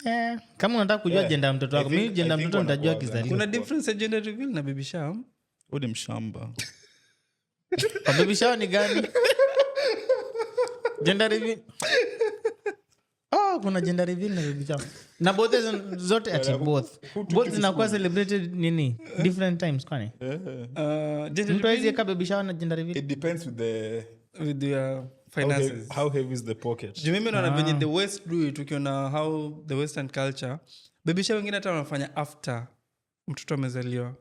Eh, kama unataka kujua
Yeah.
gender ya mtoto wako, mimi gender
I think
mtoto nitajua
wanakuwaga.
akizaliwa.
Kuna difference ya gender reveal na baby shower.
Huu ni mshamba.
Kwa baby shower ni gani? Gender reveal. Oh, kuna gender reveal na baby shower. Na both zote, ati both zinakuwa celebrated nini, different times, kwani?
Gender
Mtu hawezi
reveal
eka baby shower na gender reveal.
It depends with the
with your
how
finances.
How heavy is the pocket.
Juu mimi naona venye the West do it, ukiona how the Western culture, baby shower wengine hata wanafanya after mtoto amezaliwa.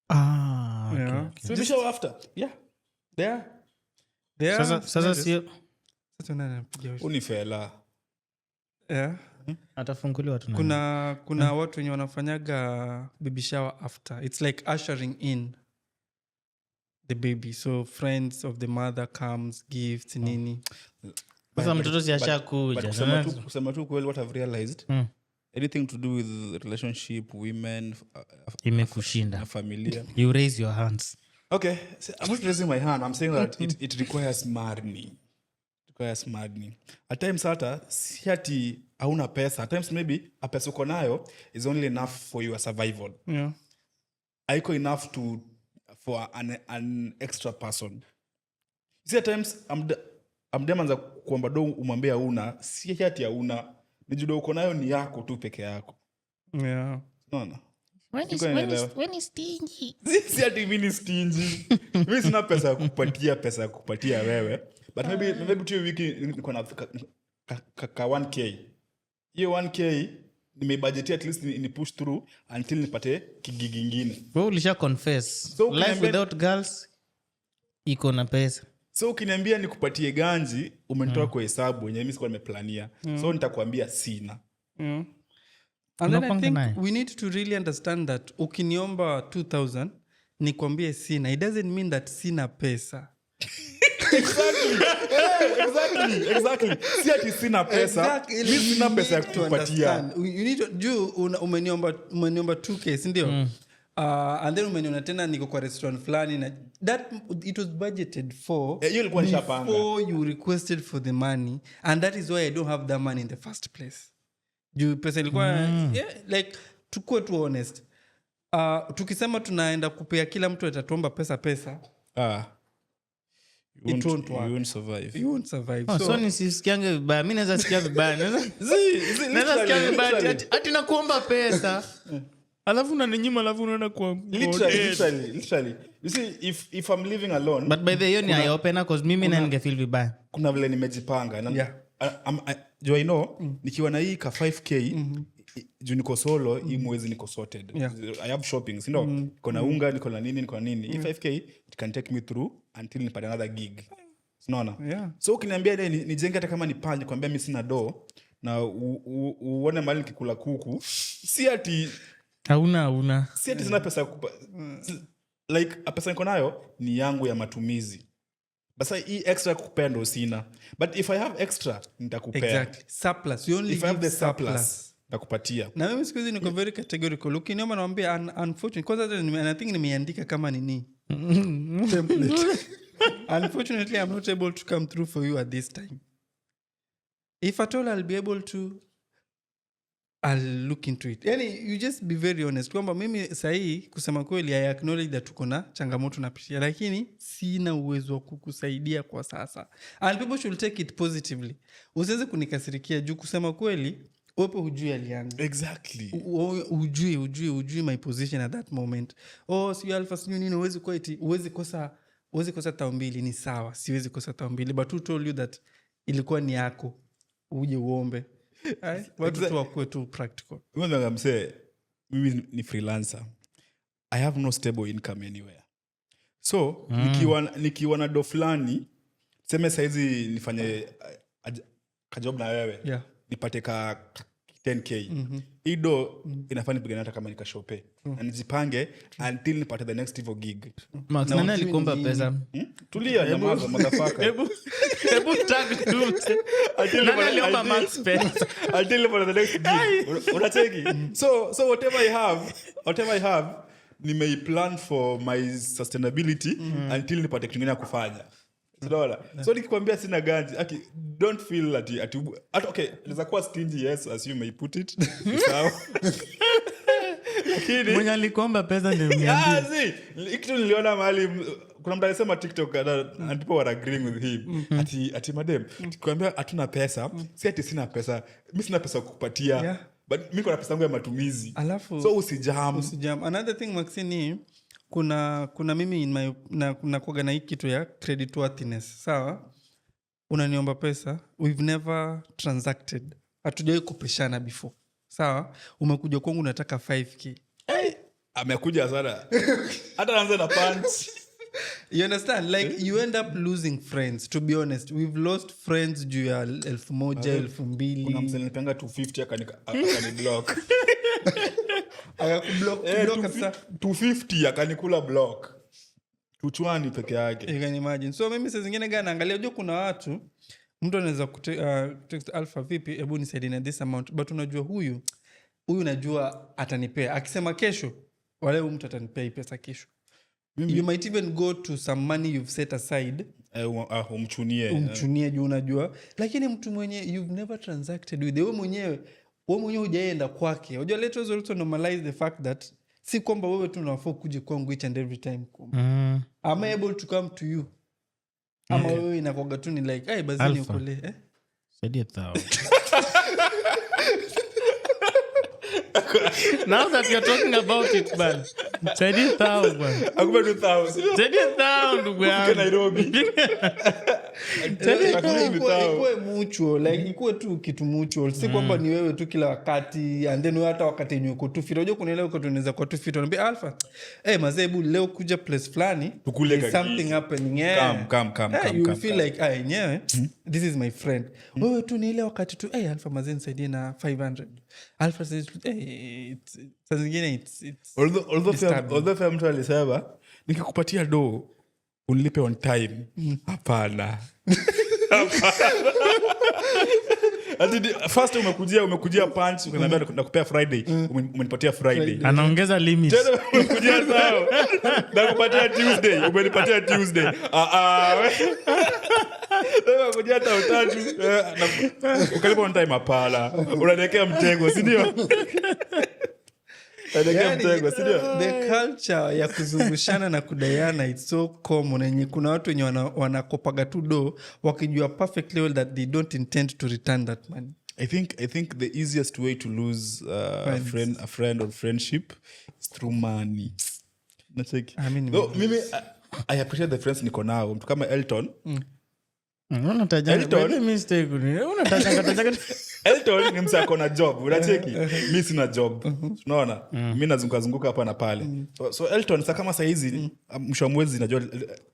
Ah, okay.
Yeah.
Baby shower after.
Yeah. There. There.
Sasa sio
Sasa nani anapiga
Huu ni fela.
Yeah.
Atafunguliwa tu na
Kuna watu wenye wanafanyaga baby shower after. It's like ushering in the baby, so friends of the mother comes, gifts, nini.
Sasa mtoto si
But
ashakuja.
kusema tu kweli, what I've realized, anything to do with relationship, women,
Imekushinda.
na familia.
You raise your hands.
Okay, so I'm not raising my hand. I'm saying that it requires money. It requires money. At times hata si ati hauna pesa. At times maybe a pesa uko nayo is only enough for your survival. Haiko enough to for an extra person. See, at times amdem anza kuomba do, umwambie hauna, si ati hauna. Ni juu do uko nayo ni yako tu peke yako. Unaona? Sikuwa naelewa. Si ati mi ni stingy. Mi sina pesa ya kupatia wewe, but maybe tu hiyo wiki niko na ka 1K. Hiyo 1K nimebudgetia at least ni push through until nipate kigig ingine.
We ulisha confess.
So
Life without girls iko na pesa.
So ukiniambia nikupatie ganji, umenitoa kwa hesabu yenye mi sikuwa nimeplania, so nitakuambia sina.
And then I
Unakwanga
think
naye?
we need to really understand that ukiniomba 2000 nikwambie sina, it doesn't mean that sina pesa.
Exactly. Si ati sina pesa.
Exactly.
Mi sina pesa ya
You need to
kukupatia.
understand. You need juu umeniomba 2K, sindio? And then umeniona tena niko kwa restaurant fulani na that it was budgeted for
Eh, hiyo ilikuwa nishapanga.
before you requested for the money, and that is why I don't have that money in the first place, juu pesa ilikuwa, yeah, like tukuwe tu honest, tukisema tunaenda kupea kila mtu atatuomba pesa pesa,
Ah. You
It won't work.
You won't survive.
You won't survive.
Oh,
So,
so nisisikiange vibaya. Mi naweza sikia vibaya.
Zi,
Naweza sikia
literally,
vibaya ati-
literally.
ati nakuomba pesa alafu unaninyima, alafu unaenda kwa
Literally, literally, literally. You see, if I'm living alone,
But by the hiyo ni eye opener, 'cause mimi na ningefeel vibaya.
Kuna vile nimejipanga na, juu I know nikiwa na hii ka 5K, juu niko solo, hii mwezi niko sorted. I have shopping, sindo? Niko na unga, niko na nini, niko na nini. Hii 5K, it can take me through until nipate another gig, unaona?
Yeah.
So ukiniambia ile nijenge hata kama ni paa, nikwambia mi sina do na uone mahali nikikula kuku, si ati
Hauna, hauna.
Si ati sina pesa ya like pesa niko nayo ni yangu ya matumizi. Basa hii extra kukupea ndo sina, but if I have extra nitakupea.
Exactly, surplus. You only
If I have
give
the surplus, nitakupatia.
Na mimi siku hizi niko very categorical. Ukiniomba nawambia unfortunately, kwanza hata and I think nimeandika kama nini, template. Unfortunately, I'm not able to come through for you at this time. If at all I'll be able to, I'll look into it. Yani, you just be very honest kwamba mimi sahii, kusema kweli, I acknowledge that tuko na changamoto napitia, lakini sina uwezo wa kukusaidia kwa sasa. And people should take it positively. Usiweze kunikasirikia juu kusema kweli wepo hujui hali yangu. Hujui my position at that moment. Oh, sijui Alpha, sijui nini, huwezi kuwa eti huwezi kosa 2000. Ni sawa, siwezi kosa 2000, but who told you that ilikuwa ni yako uje uombe? Ai, watu tu wakuwe tu practical.
Mimi msee, mimi ni freelancer. I have no stable income anywhere, so nikiwa na do fulani, seme saizi nifanye kajob na wewe, nipate ka 10K, hii do inafaa nipigane hata kama nikashope na nijipange until nipate the next hivo gig.
Max,
Na
nani
ujui
alikuomba
ni
pesa?
Hmm? Tulia, nyamaza, motherfucker.
Hebu tag tu mse.
Until
Nani aliomba Max pesa?
Until nipate the next gig. Unacheki? So whatever I have nimeiplan for my sustainability until nipate kitu ingine ya kufanya. Unaona? So nikikwambia sina ganji, aki don't feel ati okay, inaweza kuwa stingy, yes, as you may put it. Ni sawa, lakini
Mwenye alikuomba pesa ndio
Ah,
niambie.
see, hii kitu niliona mahali, kuna mtu alisema TikTok and people were agreeing with him, ati madem tukikwambia hatuna pesa, si ati sina pesa, mi sina pesa kukupatia, but mi niko na pesa yangu ya matumizi.
Alafu
So usijam.
Usijam. Another thing, Maxini, kuna mimi in my nakuwaga na hii kitu ya credit worthiness. Sawa, unaniomba pesa, we've never transacted, hatujawai kupeshana before. Sawa, umekuja kwangu unataka 5K.
Amekuja sana, hata anza na punch.
You understand? Like, you end up losing friends. To be honest, we've lost friends juu ya 1000, elfu
Kuna
mbili
msee nilipeanga 250, akaniblock.
Akakublock?
Eh,
Block kabisa?
250, akanikula block tuchwani peke yake.
You can imagine. So mimi saa zingine gaa naangalia, unajua kuna watu, mtu anaweza text, "Alpha, vipi, hebu nisaidie na this amount," but unajua huyu najua atanipea. Akisema kesho, wale huyu mtu atanipea hii pesa kesho. You might even go to some money you've set aside.
Eh, umchunie.
Umchunie juu unajua. Lakini mtu mwenye you've never transacted with, we mwenyewe hujaenda kwake. Unajua, let us also normalize the fact that si kwamba wewe tu unafaa kuje kwangu each and every time. Am I able to come to you, ama wewe inakwaga tu ni like, "Hey, basi
Alpha.
niokole," eh?
Saidia thao. Now that you're talking about it, man. Saidia thao, bwana.
Akupe 2000.
Saidia thao, ndugu
Ufike
yangu.
Nairobi. Akupe thao.
Ikuwe mutual, like ikuwe tu kitu mutual, si kwamba ni wewe tu kila wakati and then wewe hata wakati yenye uko tu fit. Unajua kuna ile wakati unaweza kuwa tu fit, unaambia Alpha, "Hey, mazee, hebu leo kuja place fulani,
Tukule
there's
kakitu."
something happening." Yeah.
Come, come, come,
Yeah,
come,
you will
come,
feel
come.
like, "Ah, yenyewe this is my friend." Wewe tu ni ile wakati tu, "Hey, Alpha, mazee, nisaidie na 500." Alpha says, "Hey," saa zingine it's disturbing.
Although pia mtu alisema, "Nikikupatia do unilipe on time." Hapana. Hapana. Ati first umekujia punch, ukaniambia nakupea Friday, umenipatia Friday.
Anaongeza limit.
Tena umekujia, sawa, nakupatia Tuesday, umenipatia Tuesday. Ah, ah, tena umekujia tao tatu, ukalipa on time. Hapana, unaniwekea mtego, si ndio? Unaniwekea
Yani,
mtego, si ndio?
the culture ya kuzungushana na kudaiana, it's so common, yenye kuna watu wenye wanakopaga tu do wakijua perfectly well that they don't intend to return that money.
I think the easiest way to lose a
Friends.
friend or friendship is through money. Nacheki.
I mean,
Though, mimi I appreciate the friends niko nao. Mtu kama Elton.
Unatajanga-
Elton.
by the mistake, unatajanga-
Elton ni mse ako na job, unacheki? Mi sina job. Unaona? Mi nazunguka zunguka hapa na pale. So Elton sa kama sahizi mwisho wa mwezi najua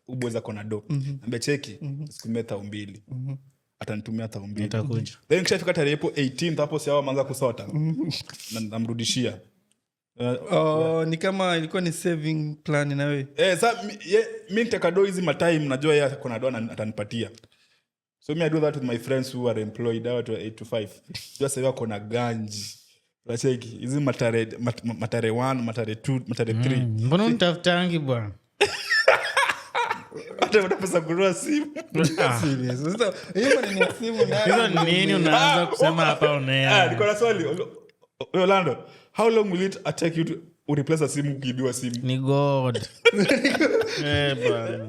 ubwezi ako na do. Ambia, "Cheki, sikumie 2000." Atanitumia 2000.
Nitakuja.
Then kishafika tarehe hapo 18th hapo si hao wameanza kusota. Namrudishia.
Oh, ni kama ilikuwa ni saving plan nawe.
Eh, sa mi nitaka do hizi matime najua yeye ako na do atanipatia. So me, I do that with my friends who are employed, hao watu wa 8 to 5. Jua sasa wako na ganji. Unacheki hizi matare 1, matare 2, matare 3.
Mbona unitafutangi, bwana?
Hata una pesa kununua simu.
Serious. Sasa hiyo maneno ya simu nayo-
Hizo ni nini unaanza kusema hapa?
Ah,
Unea.
niko na swali. Orlando, how long will it take you to replace a simu ukiibiwa simu?
Ni God. Eh, bwana.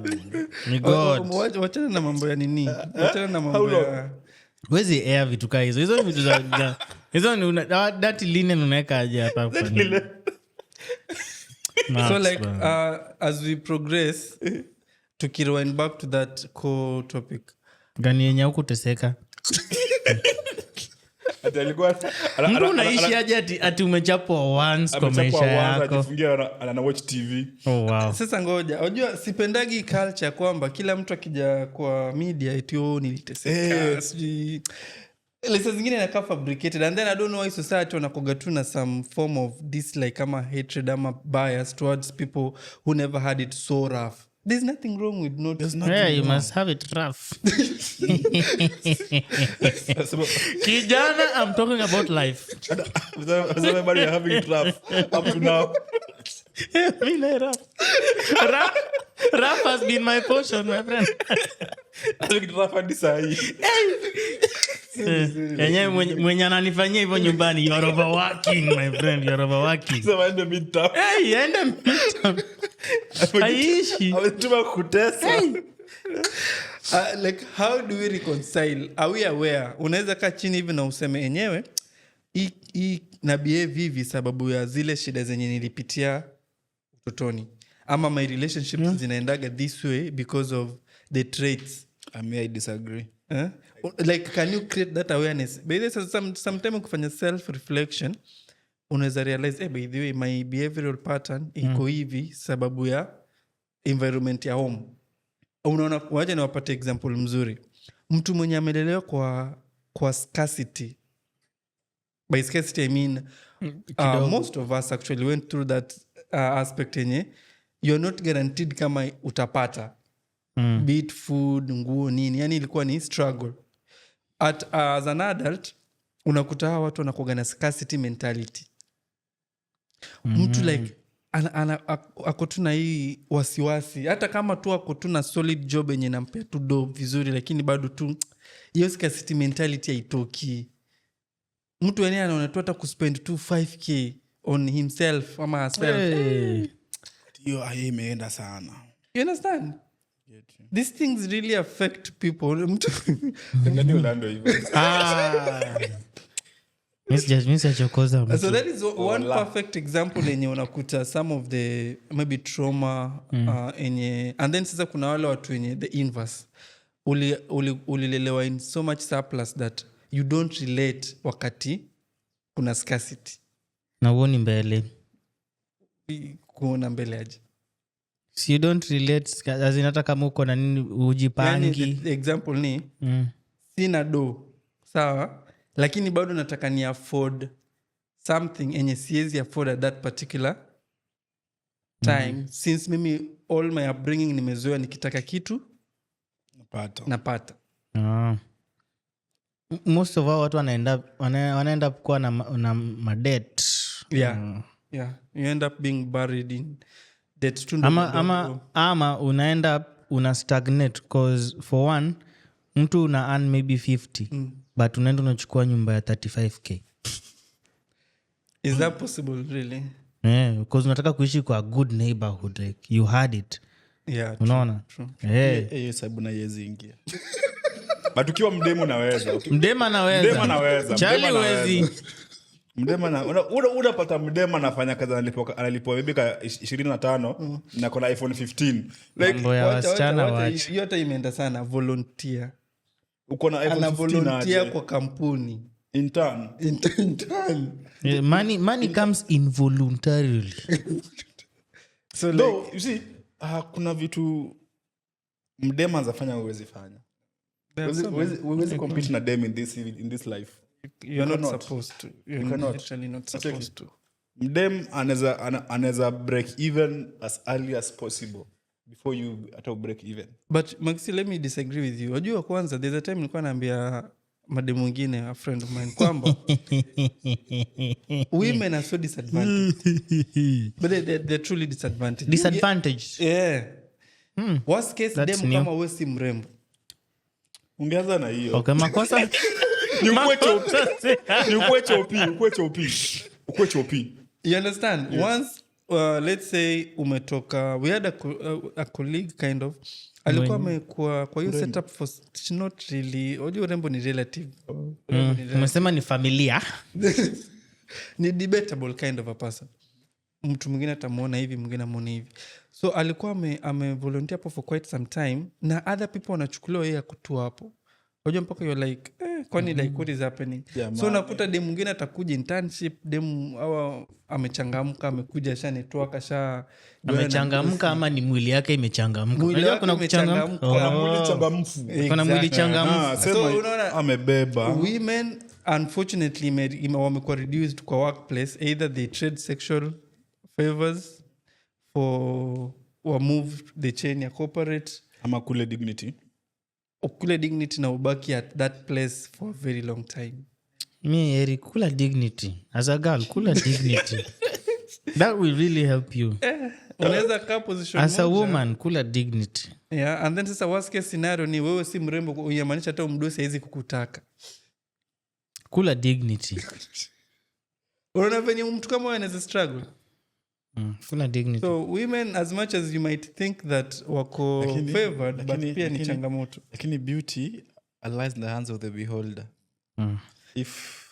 Ni God.
Wachana na mambo ya nini, wachana na mambo
How long?
ya
Huwezi air vitu kaa hizo. Hizo ni vitu hizo ni dirty linen, unaweka aje hapa kwa nini? Max,
So like,
bwana.
as we progress, tukirewind back to that core topic.
Gani yenye hukuteseka?
Ati alikuwa
Mtu unaishi aje ati umechapwa once kwa
amechapwa
maisha
once,
yako?
ajifungia, ana watch TV.
Oh, wow.
Sasa ngoja, unajua sipendagi culture kwamba kila mtu akija kwa media eti, "Oh, niliteseka," sijui. Like, saa zingine inakaa fabricated, and then I don't know why society wanakuga tu na some form of dislike ama hatred ama bias towards people who never had it so rough. There's nothing wrong with not
Yeah, you must have it rough. Kijana, I'm talking about life.
Sema bado you're having it rough up to now.
Mi na rough. Rough, rough has been my portion, my friend.
Having it rough hadi saa hii.
Yenyewe mwenye ananifanyia hivyo nyumbani, you are overworking, my friend, you are overworking.
Sema ende midterm.
Hey, ende midterm. Haiishi.
Ametuma kutesa.
Like, how do we reconcile? Are we aware? Unaweza kaa chini hivi na useme, enyewe hii na behave hivi sababu ya zile shida zenye nilipitia utotoni, ama my relationships zinaendaga this way because of the traits.
I mean, I disagree.
Eh? Like, can you create that awareness? By the way, sometime ukifanya self reflection unaweza realize, hey, by the way, my behavioral pattern iko hivi sababu ya environment ya home. Unaona, wacha niwapate example mzuri. Mtu mwenye amelelewa kwa scarcity, by scarcity I mean, most of us actually went through that aspect yenye you're not guaranteed kama utapata, be it food, nguo, nini. Yani ilikuwa ni struggle. At as an adult unakuta hawa watu wanakuaga na scarcity mentality. Mtu like ako tu na hii wasiwasi, hata kama tu ako tu na solid job yenye nampea tu do vizuri, lakini bado tu hiyo scarcity mentality haitoki. Mtu wenyewe anaona tu hata kuspend tu 5K on himself ama herself.
Hey.
Hiyo hiyo imeenda sana.
You understand? These things really affect people. Mtu
Nani Orlando hivyo?
Ah. Mi sijachokoza mtu.
So that is one perfect example yenye unakuta some of the maybe trauma enye. And then sasa kuna wale watu wenye the inverse, ulilelewa in so much surplus that you don't relate wakati kuna scarcity.
Na huoni mbele.
Kuona mbele aje?
So you don't relate, as in hata kama uko na nini,
Yani,
ujipangi.
the example ni sina do, sawa, lakini bado nataka ni afford something enye siwezi afford at that particular time, since mimi all my upbringing nimezoea nikitaka kitu
Pata.
napata.
Ah. Most of hao watu wanaenda kuwa na madebt.
Yeah, you end up being buried in debt tu
Ama,
ndogo
ama,
ndogo.
ama unaenda una stagnate, 'cause for one, mtu una earn maybe 50, but unaenda unachukua nyumba ya 35K.
Is that possible, really?
Yeah, 'cause unataka kuishi kwa good neighborhood, like you had it.
Yeah, true,
Unaona?
True.
Yeah.
Hiyo hesabu na iwezi ingia, but ukiwa mdemu unaweza.
Mdema anaweza.
Mdema anaweza,
Chali
mdema anaweza.
huwezi.
Mdema na unapata mdema anafanya kazi, analipwa maybe ka 25 na kona iPhone 15, like
Mambo ya wasichana wacha.
Hiyo hata imeenda sana, volunteer.
Uko na iPhone
Ana
15
volunteer
aje?
kwa kampuni.
Intern.
Intern.
Yeah, money comes involuntarily.
So like,
Though, you see, kuna vitu mdema anafanya uwezi fanya.
There are so many.
Huwezi compete na dem in this life.
You're not
Cannot.
supposed to. You're
Cannot.
literally not supposed to.
Mdem anaweza break even as early as possible before you hata break even.
But Maxi, let me disagree with you. Wajua kwanza there's a time nilikuwa naambia madem mwingine, a friend of mine, kwamba women are so disadvantaged, but they're truly disadvantaged.
Disadvantage?
Yeah. Worst case,
That's
dem
new.
kama we si mrembo.
Ungeanza na hiyo.
Okay, makosa.
Ni ukuwe chopi. Ni ukuwe chopi, ukuwe chopi. Ukuwe chopi.
You understand? Once let's say umetoka, we had a colleague kind of alikuwa amekuwa kwa hiyo setup for not really, unajua urembo ni relative. Urembo ni relative.
Umesema ni familia.
Ni debatable kind of a person. Mtu mwingine atamwona hivi, mwingine amwone hivi. So alikuwa ame volunteer hapo for quite some time na other people wanachukuliwa, yeye akutua hapo. Unajua mpaka you're like, eh, kwani like what is happening?
Jamani.
So unakuta dem mwingine atakuja internship, dem awa amechangamka, amekuja asha network, asha
Amechangamka ama ni mwili yake imechangamka?
Mwili
Unajua
wake
kuna kuchangamka.
imechangamka.
Kuna mwili changamfu.
Kuna mwili changamfu.
Ah, sema
So, unaona-
amebeba.
Women unfortunately wamekuwa reduced kwa workplace. Either they trade sexual favors for wa move the chain ya corporate,
Ama kule dignity.
ukule dignity na ubaki at that place for a very long time.
Mi heri kula dignity. As a girl, kula dignity, that will really help you.
Unaweza kaa position
As a
moja.
woman, kula dignity.
Yeah, and then sasa worst case scenario ni wewe si mrembo, inamaanisha hata mdosi hawezi kukutaka.
Kula dignity.
Unaona venye mtu kama wewe anaweza struggle.
Kula dignity.
So women, as much as you might think that wako favored, but pia ni changamoto.
Lakini beauty lies in the hands of the beholder. If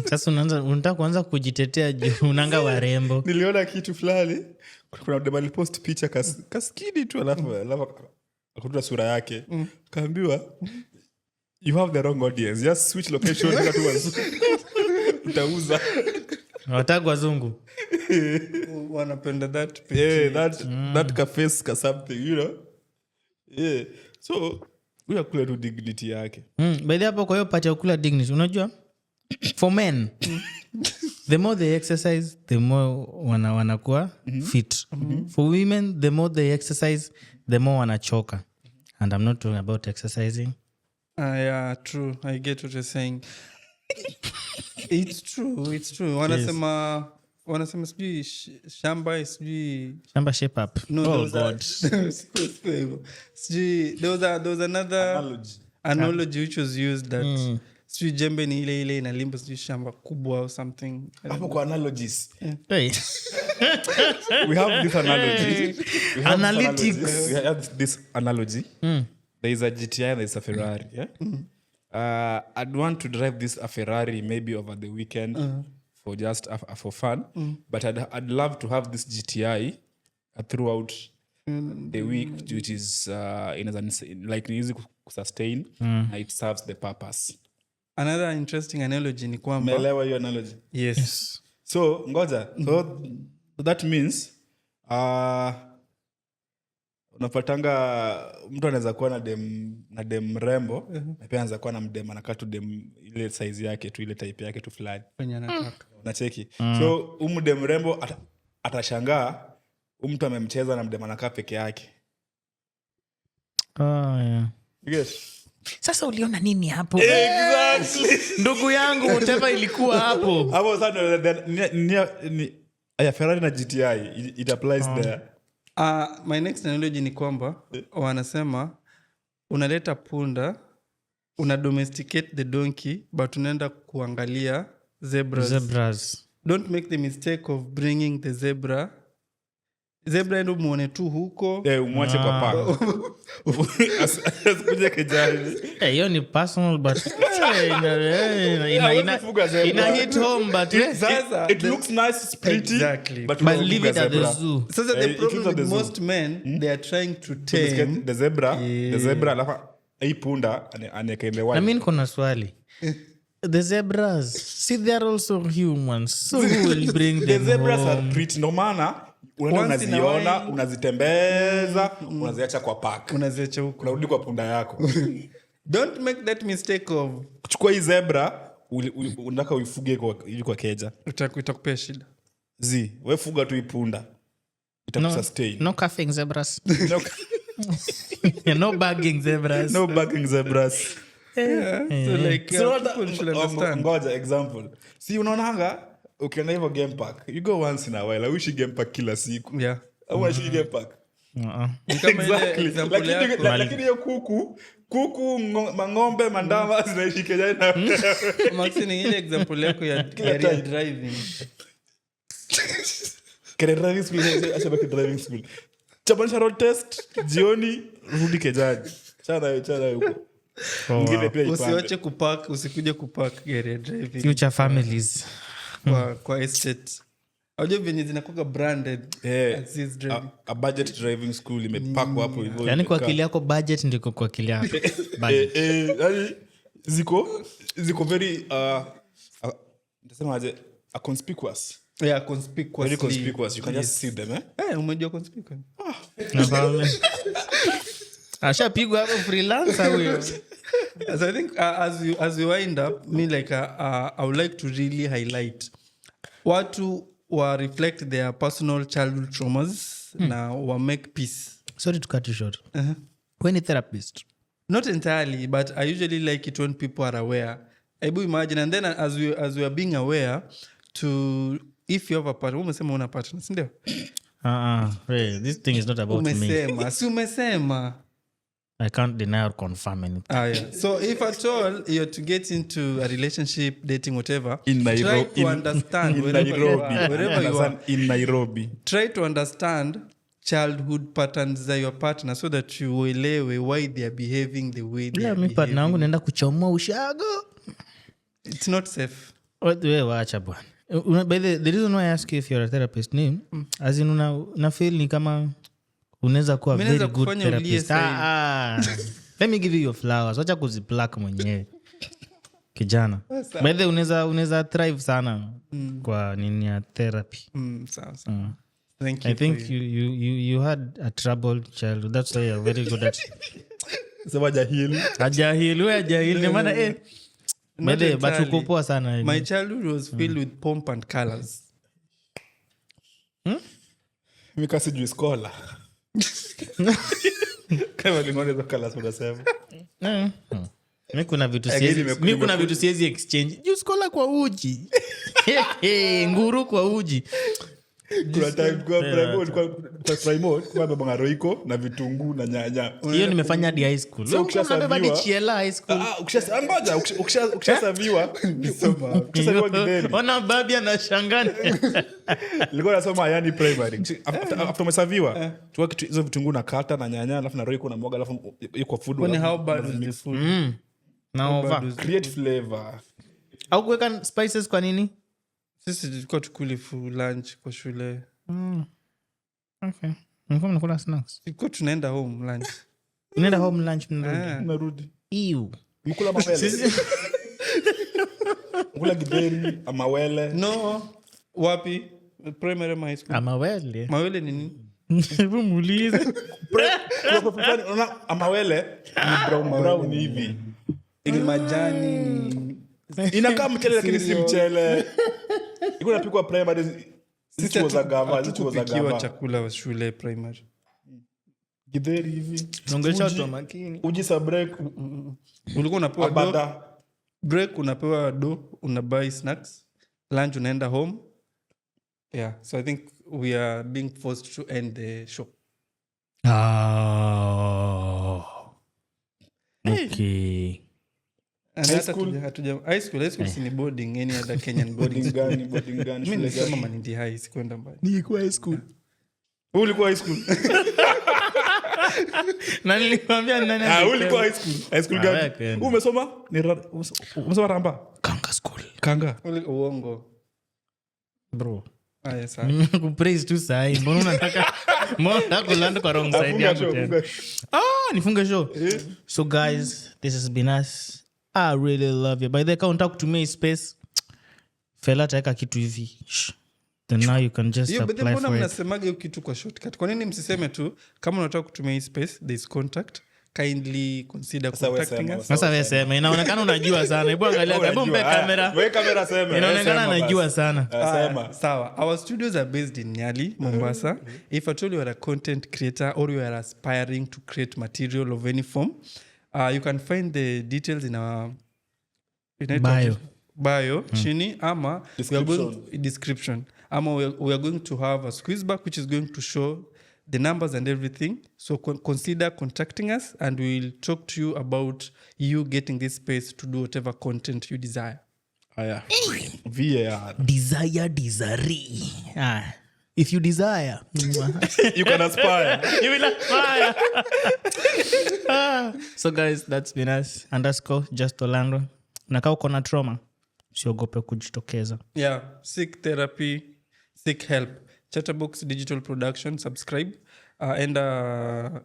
Sasa unaanza, unataka kuanza kujitetea juu unanga warembo.
Niliona kitu fulani, kuna dem alipost picha kaskini tu, alafu akakuta sura yake, kaambiwa, "You have the wrong audience, just switch location, weka tu wazungu, utauza."
Wataka wazungu.
Wanapenda that.
Yeah, that ka face ka something. Yeah, so huyu akule tu dignity yake.
By the way, hapo kwa hiyo part ya kula dignity, unajua for men, the more they exercise, the more wanakuwa fit. For women, the more they exercise, the more wanachoka. And I'm not talking about exercising.
Ah, yeah, true. I get what you're saying. It's true, it's true. Wanasema sijui shamba sijui
Shamba shape up.
No,
Oh,
there was
God.
Sikuwa hivyo. Sijui there was another
Analogy.
analogy which was used that sijui jembe ni ile ile inalimba sijui shamba kubwa or something.
Hapo kwa analogies,
Hey.
we have this analogy. We have this
Analytics.
analogy.
We have this analogy. There is a GTI and there is a Ferrari. Yeah? I'd want to drive this a Ferrari maybe over the weekend for just for fun, but I'd love to have this GTI throughout the week, which is like ni easy sustain and it serves the purpose.
Another interesting analogy ni kwamba
Umeelewa hiyo analogy?
Yes.
So ngoja, so that means unapatanga mtu anaweza kuwa na dem mrembo na pia anaweza kuwa na mdem anakaa tu dem ile size yake tu, ile type yake tu fulani.
Kwenye anataka.
Nacheki? So huyu dem mrembo atashangaa huyu mtu amemcheza na mdem anakaa peke yake.
Oh, yeah.
You get?
Sasa uliona nini hapo, ndugu yangu, whatever ilikuwa hapo?
Hapo sasa aya, Ferrari na GTI, it applies there.
My next analogy ni kwamba wanasema unaleta punda, una domesticate the donkey, but unaenda kuangalia zebras.
Zebras.
Don't make the mistake of bringing the zebra. Zebra endo muone tu huko.
Eh, umwache kwa park. Asikuje kejani.
Eh, hiyo ni personal, but
Hawezi fuga zebra.
ina hit home, but
Sasa,
It looks nice, it's pretty,
Exactly.
but
but leave it at the
zebra.
zoo.
Sasa the
Eh, it
problem
looks at
with
the zoo.
most men, they are trying to tame
The zebra, the zebra, alafu hii punda anieke in the wild.
Na mi niko na swali. The zebras, see, they are also humans, so who will bring
The
them
zebras
home?
are pretty, ndo maana unaenda,
Once in a
unaziona,
while.
unazitembeza, unaziacha kwa park,
Unaziacha huko.
unarudi kwa punda yako.
Don't make that mistake of
Kuchukua hii zebra, unataka uifuge ili kwa keja.
Itakupea shida.
Z we fuga tu hii punda,
No,
itakusustain.
no cuffing zebras.
No,
No bagging zebras.
no bagging zebras.
Yeah. So like,
So
people should understand.
Ngoja, example, si unaonanga ukienda hivyo game park, you go once in a while. I wish game park kila siku.
Yeah.
Au unashiki game park?
Uh-uh.
Ni kama ile
Exactly.
example
Lakini-
yako.
lakini hiyo kuku mang'ombe, mandama zinaishi kejani na
Maxine, ile example yako ya gari ya driving.
Kere driving school, acha baki driving school. Chapanisha road test jioni, rudi kejani. Chana huko. Ingine pia ipande.
Usiwache kupark, usikuje kupark gari ya driving
Future families.
kwa estate. Unajua venye zinakuwa branded Aziz driving.
A budget driving school imepakwa hapo hivyo.
Yaani kwa
Imekaa.
akili yako budget ndiko kwa akili yako. Budget.
Yani ziko very nitasema aje, conspicuous.
Yeah, conspicuously.
Very conspicuous. You can just see them, eh?
Umejua conspicuous?
Nafahamu. Ashapigwa hapo freelancer huyo.
So I think as we wind up, me like I would like to really highlight watu wa reflect their personal childhood traumas na wa make peace.
Sorry to cut you short. When a therapist?
Not entirely, but I usually like it when people are aware. Ebu imagine, and then as we are being aware to if you have a partner, umesema una partner, si ndio?
Uh-uh. Hey, this thing is not about me.
Umesema, si umesema.
I can't deny or confirm anything.
Yeah. So if at all you're to get into a relationship, dating, whatever,
In
try to understand
in
wherever you
Nairobi.
are, wherever you are.
In Nairobi.
Try to understand childhood patterns za your partner so that you uelewe why they are behaving the way they
Yeah,
are
mi partner wangu
behaving.
naenda kuchomoa ushago.
It's not safe.
We wacha bwana. By the reason why I ask you if you're a therapist ni as in una feel ni kama unaweza kuwa
Mi
very
naweza
good
kufanya ulie
therapist.
sahi.
Let me give you your flowers. Wacha kuziplak mwenyewe. Kijana. By the way, unaweza thrive sana kwa nini ya therapy.
Sawa, sawa. Thank you
I think
for
you had a troubled childhood. That's why you're very good at
Sema jahili.
Hajahili, we hajahili. Ndio maana, by
Not
the way, but
entirely.
uko poa sana.
My childhood was filled with pomp and colors.
Mimi kasi juu scholar. Kama ningone za colors unasema.
Mi kuna vitu
Again,
siwezi, mi kuna vitu siwezi exchange. Juu scholar kwa uji. Nguru kwa uji.
Kuna time kwa primo, kwa primo, kwa baba ngaroiko na vitunguu na nyanya.
Hiyo nimefanya hadi high school.
So
Wewe ulikuwa unabeba hadi
ukishaserviwa-
chiela high school.
Ngoja, ukishaserviwa, ukishaserviwa githeri.
Ona babi anashangaa.
Nilikuwa nasoma yani primary. After umeserviwa, chukua kitu hizo vitunguu na kata na nyanya, alafu na roiko na mwaga, alafu iko food.
Kwani
Alafu
how bad was the food?
Na
How
over.
bad was the
create flavor.
Au kuweka spices kwa nini?
Sisi tulikuwa tukuli for lunch kwa shule.
Okay. Mlikuwa mnakula snacks?
Tulikuwa tunaenda home lunch.
Unaenda home lunch mnarudi.
Mnarudi.
Ew.
Mkula mawele. Mkula githeri, amawele.
No, wapi? Primary ama high school?
Amawele.
Mawele ni nini?
Hebu muulize.
Unaona amawele ni brown brown hivi.
Ni majani, ni
Inakaa mchele lakini si mchele. Iko inapikwa primary. Sisi wa gava, sisi wa
hatukupikiwa
gava.
chakula wa shule primary.
Githeri hivi.
Naongelesha watu wa makini.
Uji sa break.
Ulikuwa unapewa do,
Abada.
break unapewa do, una buy snacks, lunch unaenda home. Yeah, so I think we are being forced to end the show.
Okay.
And
High
hata
school?
hatuja- high school si ni boarding, any other Kenyan boarding.
Boarding gani, boarding gani,
Mi
shule
nilisoma
gani?
Malindi High, sikuenda mbali.
Nilikuwa high school. Wewe ulikuwa high school?
Na nilikwambia ni nani
Ah,
alisema?
ulikuwa high school. High school
Ah,
gani?
wewe kwenda.
Wewe umesoma? Ni umesoma Ramba?
Kanga school.
Kanga.
Uongo.
Bro.
Aya, sawa.
Nimekupraise tu sahi. Mbona unataka kuland kwa wrong side
Funga
yangu
show,
tena?
funga show.
Nifunge show. So guys, this has been us. I really love you. By the way, kama unataka kutumia hii space, fela ataweka kitu hivi. Shh. Then now you can just
Hiyo, but then
apply
mbona
for it.
mnasemaga hiyo kitu kwa shortcut? Kwa nini msiseme tu kama unataka kutumia hii space, there is contact. Kindly consider
Sasa wewe
contacting
sema,
us.
Sasa wewe sema, inaonekana unajua sana. Hebu angalia, hebu mpe
Unajua.
kamera.
Wewe kamera sema.
Inaonekana
Sema
anajua
basi.
sana.
Sema.
Sawa. Our studios are based in Nyali, Mombasa. If at all you are a content creator or you are aspiring to create material of any form, you can find the details in our
Bio.
Bio chini ama we are going, description. Ama we are going to have a squeeze back which is going to show the numbers and everything. So consider contacting us and we'll talk to you about you getting this space to do whatever content you desire.
Aya. VAR.
Desire, desire. Ah, if you desire,
You can aspire.
You will aspire. Ah. So guys, that's been us. _JustOrlando. Na kaa uko na trauma, usiogope kujitokeza.
Yeah, seek therapy, seek help. Chatterbox Digital Production, subscribe. And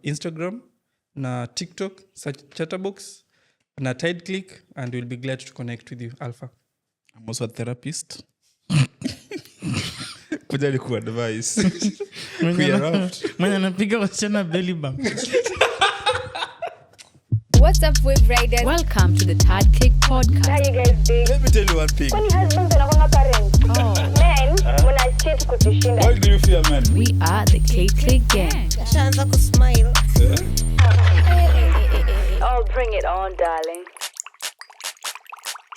Instagram na TikTok, search Chatterbox na Tide Click, and we'll be glad to connect with you. Alpha.
I'm also a therapist.
Kuja ni kuadvise. We are out.
Mwenye anapiga wasichana belly bump.
What's up, Wave Riders?
Welcome to the Tad Click Podcast.
How you guys doing?
Let me tell you one thing.
Kwani husbands wanakuanga parents? Men, mna cheat kutushinda.
Why do you fear men?
We are the K Click Gang.
Ashaanza kusmile.
Oh, bring it on, darling.